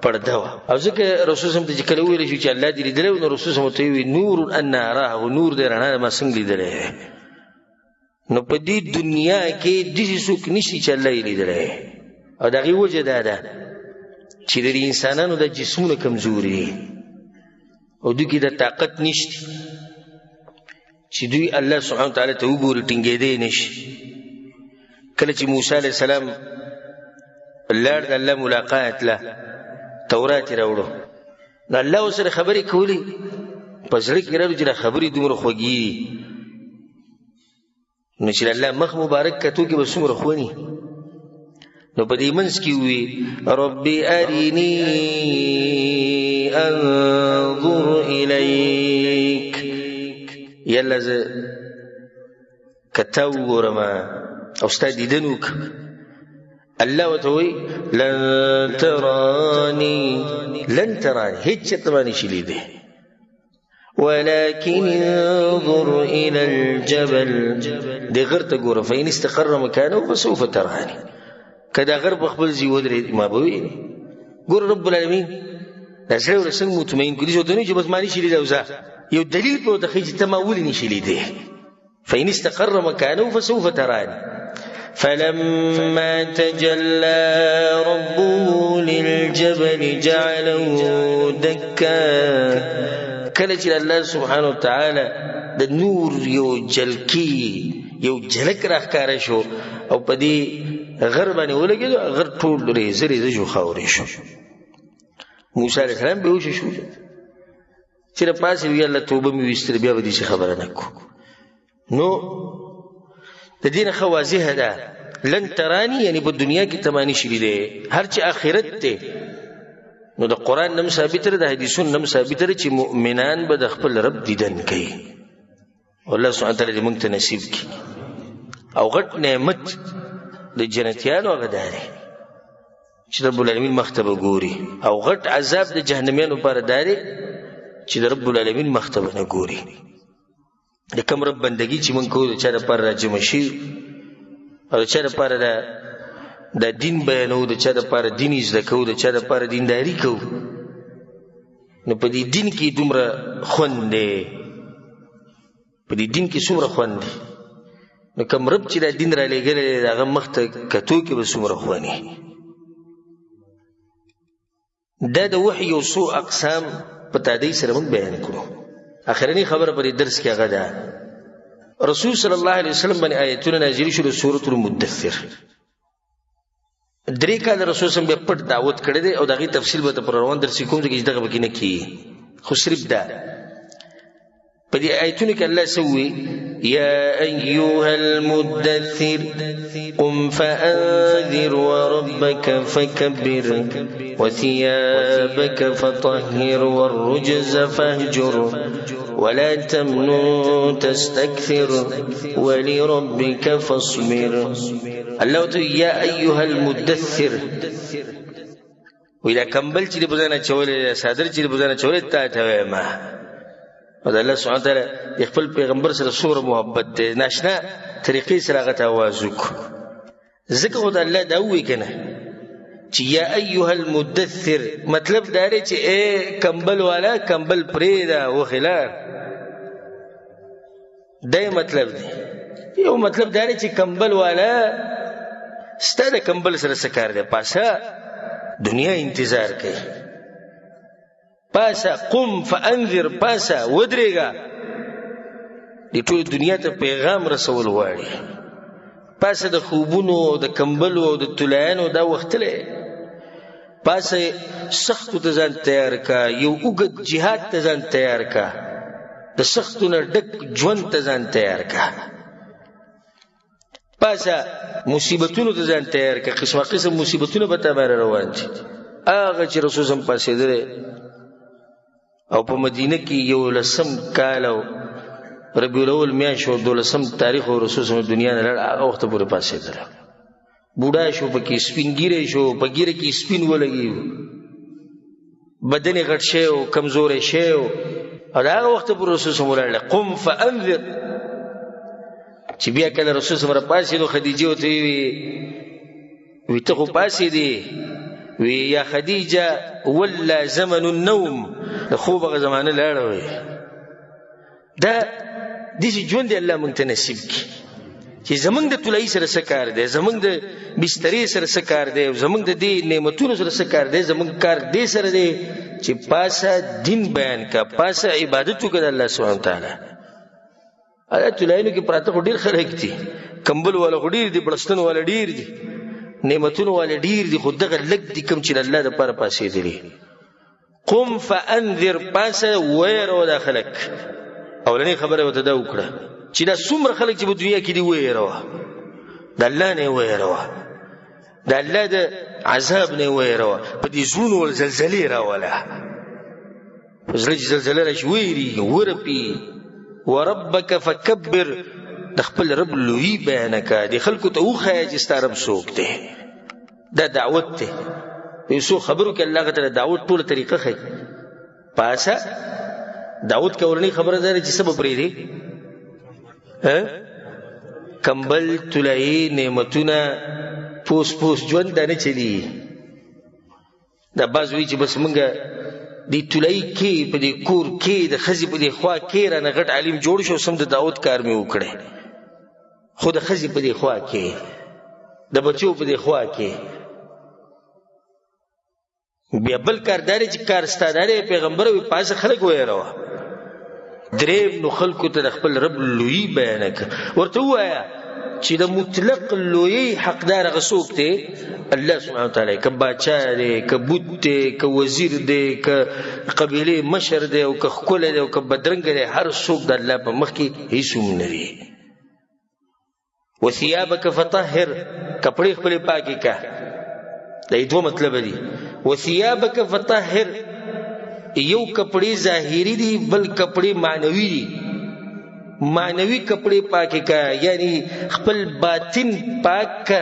پرده وه. او ځکه رسول صلی الله علیه وسلم ته چې کله وویل شو چې الله دې لیدلی، نو رسول صلی الله علیه وسلم ته وویل نور انا اراه، نور دی رڼا ما څنګه لیدلی؟ نو په دې دنیا کې داسې څوک نشي چې الله یې لیدلی. او د هغې وجه دا ده چې د دې انسانانو د جسمونه کمزوري دي او دوی کې د طاقت نشته چې دوی الله سبحانه وتعالی ته وګوري، ټینګېدی نه شي. کله چې موسی علیه السلام لاړ د الله ملاقات له، تورات یې راوړو، نو الله ورسره خبرې کولې، په زړه کې راغلو چې دا خبرې دومره خوږې دي، نو چې الله مخ مبارک کتو کې به څومره خوني. نو په دې منځ کې وی رب ارینی انظر الیک، یلا زه کته وګورم او ستا دیدن وکړم. الله ورته وایي لن تراني، لن تراني، هېڅ چېرته ما نشي لیدی، ولكن انظر إلى الجبل، دې غر ته ګوره، فإن استقر مکانه فسوف تراني، که دا غر په خپل ځای ودرېد ما به ووینې. ګوره رب العالمین دا سړی ورته څنګه مطمئن کړي، داسې ورته نه چې بس ما نشي لیدی، او ځه یو دلیل پرې ورته ښیي چې ته ما ولې نشي لیدی. فإن استقر مكانه فسوف تراني فلما تجلى ربه للجبل جعله دكا. کله چې الله سبحانه وتعالى د نور یو جلکی یو جلک راښکاره شو او په دې غر باندې ولګېدو، غر ټول ریزه ریزه شو، خاورې شو. موسی علیه السلام بېهوښه شو چې را پاڅېد، ویل الله توبه مې ویستله، بیا به داسې خبره نه کوو. نو د دې نه ښه واضحه ده لن ترانی، یعنی په دنیا کې ته ما نشي لیدی، هر چې آخرت دی. نو د قرآن نم ثابته ده، د حدیثونو نم ثابته ده چې مؤمنان به د خپل رب دیدن کوي. الله سبحانه وتعالی دې موږ ته نصیب کړي. او غټ نعمت د جنتیانو هغه دا دی چې رب العالمین مخ ته به ګوري، او غټ عذاب د جهنميانو لپاره دا دی چې د رب العالمین مخ ته به نه ګوري. د کوم رب بندگی چې موږ کوو، د چا لپاره راجمع شي او د چا لپاره د دین بیانو، د چا لپاره دین زده کوو، د چا لپاره دینداري کوو، نو په دې دین کې دومره خوند دی، په دې دین کې څومره خوند دی. نو کوم رب چې دا دین را لېږلی دی، د هغه مخ ته کتو کې به څومره خوند وي. دا د وحي یو څو اقسام په تادۍ سره موږ بیان کړو. اخرنۍ خبره په دې درس کې هغه ده، رسول صلی الله علیه وسلم باندې آیتونه نازل شول، سورة المدثر. درې کاله رسول صلی الله علیه وسلم بیا پټ دعوت کړی دی، او د هغې تفصیل به ته په روان درس کې کوم، ځکه چې دغه پکې نه کېږي. خو صرف دا په دې آیتونو کې الله څه ووایي؟ یا ایها المدثر قم فأنذر وربك فكبر وثيابك فطهر والرجز فاهجر ولا تمنن تستكثر ولربك فاصبر. الله ته یا ایها المدثر، وی دا کمبل چې په ځان اچولی دی، څادر چې په ځان اچولی دی، تا ته وایم. او د الله سبحانه وتعالی د خپل پیغمبر سره څومره محبت دی، ناشنا طریقې سره هغه ته اواز وکړو. ځکه خو د الله دا ووایي که نه چې یا ایها المدثر، مطلب دا دی چې ای کمبل والا کمبل پرېږده وخې لاړ، دا یې مطلب دی. یو مطلب دا دی چې کمبل والا ستا د کمبل سره څه کار دی، پاسه دنیا انتظار کوي، پاسه قم فانذر، پاسه ودرېږه، د ټول دنیا ته پیغام رسول غواړي. پاسه د خوبونو او د کمبلو او د طلایانو دا وختلی، پاسه سختو ته ځان تیار کا، یو اوږد جهاد ته ځان تیار کا، د سختو نه ډک ژوند ته ځان تیار کا، پاسه مصیبتونو ته ځان تیار کا، قسمه قسم مصیبتونه به تا باندې روان دي. هغه چې رسول صم پاڅېدلی او په مدینه کې یو لسم کال او ربیع الاول میاشت او دولسم تاریخ او رسول صم دنیا نه لاړ، هغه وخته پورې پاڅېدلی، بوډا شو، پکې سپین ږیری شو، په ږیره کې سپین ولګي، بدن یې غټ شوی او کمزوری شوی او د هغه وخته پورې رسول صم ولاړ. قم فانذر، چې بیا کله رسول صم راپاڅېدو، خدیجې ورته وویل، وی ته خو پاڅېدې، وی یا خدیجه ولا زمن النوم، د خوب هغه زمانه لاړه. وی دا داسې ژوند دی الله موږ ته نصیب کړي چې زموږ د طلایي سره څه کار دی، زموږ د بسترې سره څه کار دی، زموږ د دې نعمتونو سره څه کار دی. زموږ کار دې سره دی چې پاسه دین بیان کا، پاسه عبادت وکړه د الله سبحانه وتعالی. هغه طلایانو کې پراته خو ډېر خلک دي، کمبل والا خو ډېر دي، بړستن والا ډېر دي، نعمتونو والا ډېر دي، خو دغه لږ دي کوم چې د الله دپاره پاڅېدلي. قم فانذر، پاسه ویروه دا خلک. اولنۍ خبره ورته دا وکړه چې دا څومره خلک چې په دنیا کې دي ویروه، د الله نه یې ویروه. د الله د عذاب نه ویروه، په دې زړونو ور زلزلې راوله. په زړه چې زلزله راشي ویریږي، ورپي. وربک فکبر، د خپل رب لویي بیانه کړه، د خلکو ته وښیه چې ستا رب څوک دی. دا دعوت دی. په یو څو خبرو کې الله تعالی دعوت ټوله طریقه ښیي. پاسه دعوت کې اولنۍ خبره دا ده چې څه به پرېږدي؟ کمبل، طلایي نعمتونه، پوس پوس ژوند دا نه چلی. دا بعض وایي چې بس موږ دې طلایي کې په دې کور کې د ښځې په دې خوا کې رانه غټ عالم جوړ شو، سم د دعوت کار مې وکړی، خو د ښځې په دې خوا کې، د بچو په دې خوا کې. بیا بل کار دا دی چې کار ستا دا دی پیغمبر وي پاسه خلک ویروه. دریم نو خلکو ته د خپل رب لویي بیانه کړه، ورته ووایه چې د مطلق لویۍ حقدار هغه څوک دی؟ الله سبحانه وتعالی. که باچا دی، که بت دی، که وزیر دی، که قبیلې مشر دی، او که ښکلی دی، او که بدرنګ دی، هر څوک د الله په مخ کې هیڅ هم نه دی. وثيابك فطهر، کپڑے خپل پاکي کا. دا دوه مطلب دي. وثيابك فطهر، یو کپڑے ظاهری دي، بل کپڑے معنوي دي. معنوي کپڑے پاکي کا، یعنی خپل باطن پاک کا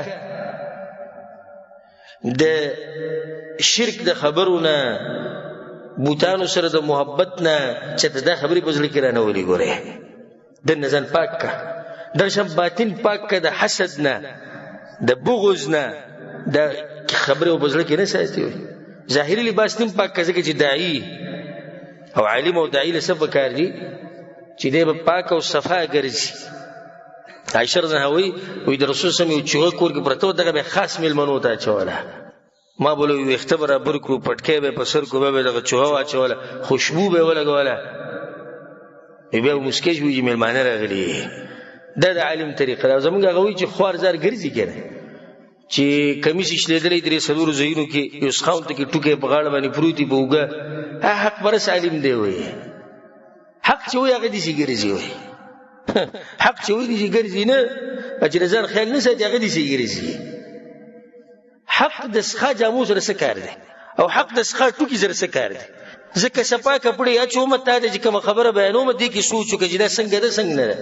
د شرک د خبرو نه، بوتانو سره د محبت نه، چې ته دا خبرې په زړه کې رانه ولي ګورې، د ځان پاک کا. درشم باطن پاک کا د حسد نه، د بغض نه، د خبرې په زړه کې نه ساتي. ظاهري لباس نیم پاک کا، ځکه چې داعي او عالم او داعي له څه پکار دي چې دی به پاک او صفا ګرځي. عایشه رضی الله عنها وایي د رسول صلی الله علیه وسلم یو چوغه کور کې پرته وه، دغه به خاص مېلمنو ته اچوله. ما به له ویښته برابر کړو، پټکی به یې په سر کړو، بیا به یې دغه چوغه واچوله، خوشبو به یې ولګوله، بیا به موسکی شو چې مېلمانه راغلي. دا د عالم طریقه ده. زموږ هغه وایي چې خوار زار ګرځي که نه، چې کمیس یې شلېدلی درې څلورو ځایونو کې، یو سخاون ته کې ټوکی په غاړه باندې پروت دی په اوږه، هغه حق پرست عالم دی. وایي حق چې وایي هغه داسې ګرځي. وایي حق چې وایي داسې ګرځي نه، چې د ځان خیال نه ساتي هغه داسې ګرځي. حق د سخا جامو سره څه کار دی، او حق د سخا ټوکي سره څه کار دی؟ ځکه صفا کپړې اچوم، تا ته چې کومه خبره بیانوم دې کې سوچ وکړه چې دا څنګه ده څنګه نه ده.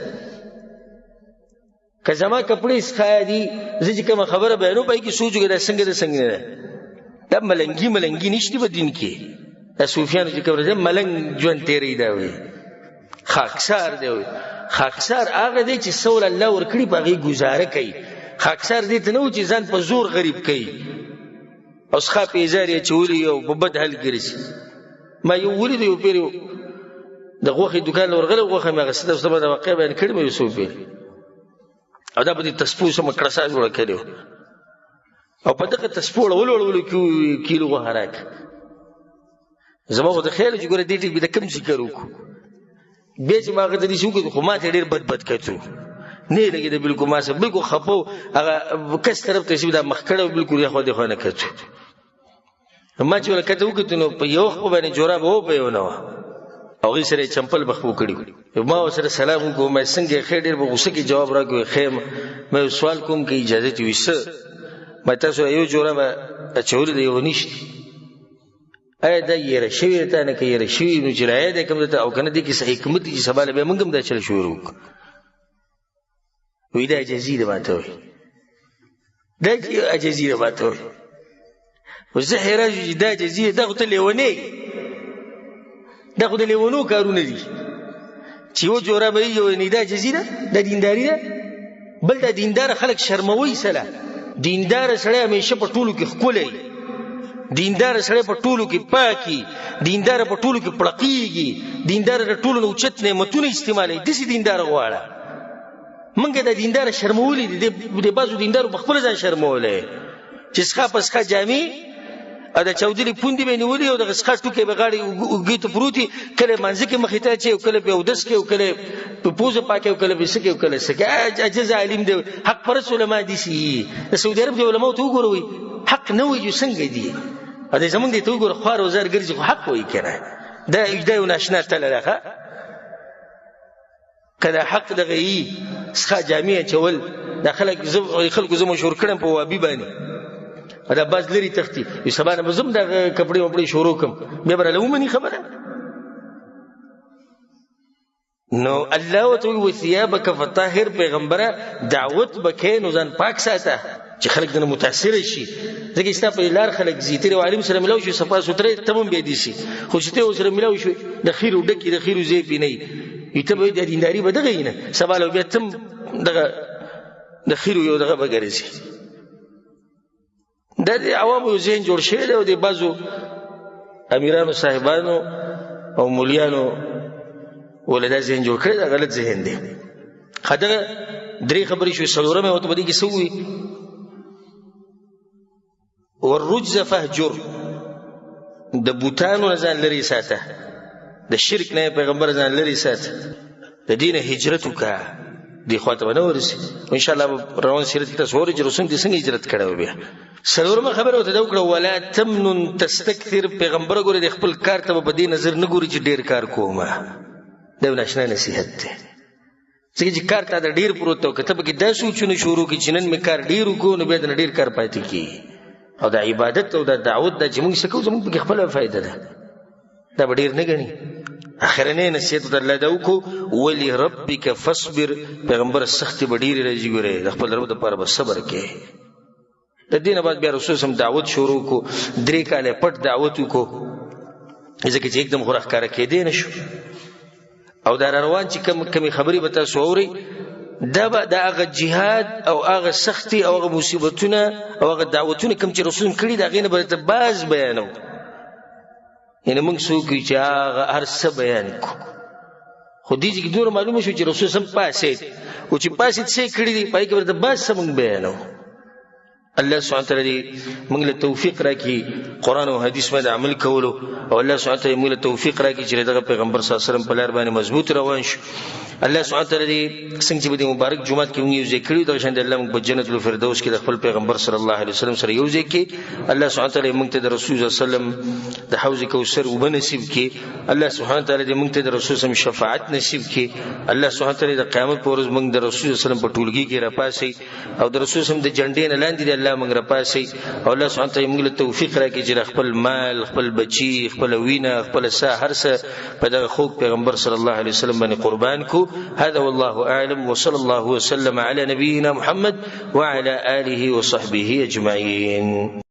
که زما کپړې سخا دي، زه چې کومه خبره بیانوم په هغې کې سوچ وکړه دا څنګه ده څنګه نه ده. دا ملنګي ملنګي نشته په دین کې. دا صوفیانو چې کوم راځي ملنګ ژوند تېروي، دا وایي خاکسار دی. وایي خاکسار هغه دی چې سول الله ورکړي په هغې ګزاره کوي. خاکسار دې ته نه و چې ځان په زور غریب کوي او سخا پیزار یې اچولي او په بد حال ګرځي. ما یو ولید، یو پېر د غوښې دوکان له ورغلی، غوښه مې اخیستې، تاسو ته به دا واقعه بیان کړې مې یو څو پېر، او دا په دې تسپو سمه کړسا جوړه کړې وه، او په دغه تسپو اړولو اړولو کې کیلو غوښه راکړه. زما خو د خیال چې ګوره دې ټکي به د کوم ذکر وکړو. بیا چې ما هغه ته داسې وکړو، خو ما ته ډېر بد بد کتو، نه یې لګېده بالکل، ما سره بالکل خفه و. هغه کس طرف ته چې دا مخ کړی و، بالکل یې خوا دې خوا نه کتو. ما چې ورته کته وکتو نو په یو خپه باندې جوراب و، په یو نه وه، هغوی سره یې چمپل په خپو کړي. ما ورسره سلام وکړو، ما څنګه یې ښه؟ ډېر په غوسه کې جواب راکړ، ښه یم. ما یو سوال کوم که اجازه دې وي. څه؟ ما تاسو یو جوراب اچولې ده، یو نشته. آیا دا یېره شوې ده تا نه؟ که یېره شوې نو چې رایه دی کوم درته، او که نه دې کې څه حکمت دی چې سبا له بیا موږ هم دا چل شروع وکړو. وایي دا عاجزي ده ماته، وایي دا چې عاجزي ده ماته. وایي خو زه حیران شوم چې دا عاجزي ده، دا خو ته لېونی، دا خو د لېونو کارونه دي چې یو جوره به یې یو نه. دا عاجزي ده، دا دینداري ده. بل دا دیندار خلک شرموي. سره دیندار سړی همیشه په ټولو کې ښکلی، دیندار سړی په ټولو کې پاکي، دیندار په ټولو کې پړقېږي، دیندار د ټولو نه اوچت نعمتونه استعمالوي. داسې دیندار غواړه. موږ دا دیندار شرمولي دي، د بعضو دیندارو په خپله ځان شرمولی چې سخا په سخا جامې او د چاودلې پوندې به یې نیولي او دغه سخا ټوکی به غاړې اوږې ته پروت وي، کله یې مانځه کې مخې ته اچوي، او کله پې اودس کوي، او کله یې په پوزه پاکوي، او کله پې څه کوي، او کله څه کوي. عاجز عالم دی. حق پرست علما دي سي. د سعودي عرب د علماو ته وګوروئ، حق نه وایي چې څنګه دي، او د زمونږ دې ته وګوره، خوار او زار ګرځي خو حق وایي که نه. دا یو ناشنا تله ده. ښه که دا حق دغه یي سخا جامې اچول، دا خلک خلکو زه مشهور کړم په وابي باندې. دا باز لرې تښتي، وي سبا نه به زه هم دغه کپړې وپړې شروع کړم، بیا به راله ومني خبره. نو الله ورته وایي وثیابک فطهر، پیغمبره دعوت به کوې نو ځان پاک ساته چې خلک درنه متاثره شي، ځکه چې ستا په لار خلک ځي. ته یو عالم سره ملاو شوې، صفا سوتره ته به هم بیا دي شي، خو چې ته ورسره ملاو شوې د خیرو ډکې د خیرو ځای پې نه وي، ته به د دینداري به دغه یې نه، سبا له بیا ته هم دغه د خیرو یو دغه به ګرځي. دا د عوامو یو ذهن جوړ شوی دی او د بعضو امیرانو صاحبانو او مولیانو ولا دا ذهن جوړ کړی، دا غلط ذهن دی. ښه دغه درې خبرې شوې، څلورمه ورته په دې کې څه ووایي؟ والرجز فهجر، د بوتانو نه ځان لرې ساته، د شرک نه پیغمبر ځان لرې ساته، د دې نه هجرت وکړه، دې خوا ته به نه ورسي. ان شاء الله روان سیرت کې تاسو اورئ چې رسول دې څنګه هجرت کړی و. بیا څلورمه خبره ورته دا وکړه ولا تمنن تستکثر، پیغمبر ګورې د خپل کار ته به په دې نظر نه ګوري چې ډېر کار کوم، دا یو ناشنا نصیحت دی، ځکه چې کار تا ته ډېر پروت دی، که ته پکې دا سوچونه شروع کړې چې نن مې کار ډېر وکړو نو بیا درنه ډېر کار پاتې کېږي. او دا عبادت او دا دعوت دا چې موږ څه کوو زموږ پکې خپله فایده ده، دا به ډېر نه ګڼي. اخرنۍ نصیحت ورته الله دا وکړو ولربک فاصبر، پیغمبر سختې به ډېرې راځي، ګورې د خپل رب دپاره به صبر کوې. د دې نه بعد بیا رسول سم دعوت شروع کړو، درې کاله پټ دعوت وکړو، ځکه چې یکدم خو راښکاره کېدی نه شو. او دا روان چې کمې خبرې به تاسو اورئ، دا به د هغه جهاد او هغه سختي او هغه مصیبتونه او هغه دعوتونه کوم چې رسول کړي، د هغې نه به درته باز بیانوو. یعنې موږ څوک یو چې هغه هر څه بیان کړو، خو دې چې دومره معلومه شو چې رسول سم پاڅېد، او چې پاڅېد څه یې کړي دي، په هغې کې به درته باز څه موږ بیانوو. الله سبحانه وتعالی دې موږ له توفیق راکړي قرآن او حدیث باندې عمل کولو، او الله سبحانه وتعالی موږ له توفیق راکړي چې دغه پیغمبر صلی الله علیه وسلم په لار باندې مضبوط روان شو. الله سبحانه وتعالی دې څنګه چې په دې مبارک جومات کې موږ یو ځای کړي، دغه شان دې الله موږ په جنت الفردوس کې د خپل پیغمبر صلی الله علیه وسلم سره یو ځای کړي. الله سبحانه وتعالی موږ ته د رسول صلی الله علیه وسلم د حوض کوثر اوبه نصیب کړي. الله سبحانه وتعالی دې موږ ته د رسول صلی الله علیه وسلم شفاعت نصیب کړي. الله سبحانه وتعالی د قیامت په ورځ موږ د رسول صلی الله علیه وسلم په ټولګي کې راپاڅوي، او د رسول صلی الله علیه وسلم د جنډې نه لاندې دې الله موږ راپاڅوي. او الله سبحانه وتعالی موږ له توفیق راکړي چې خپل مال، خپل بچي، خپل وینه، خپل ساه، هر څه په دغه خوږ پیغمبر صلی الله علیه وسلم باندې قربان کو. هذا والله اعلم، وصلى الله وسلم على نبينا محمد وعلى آله وصحبه اجمعين.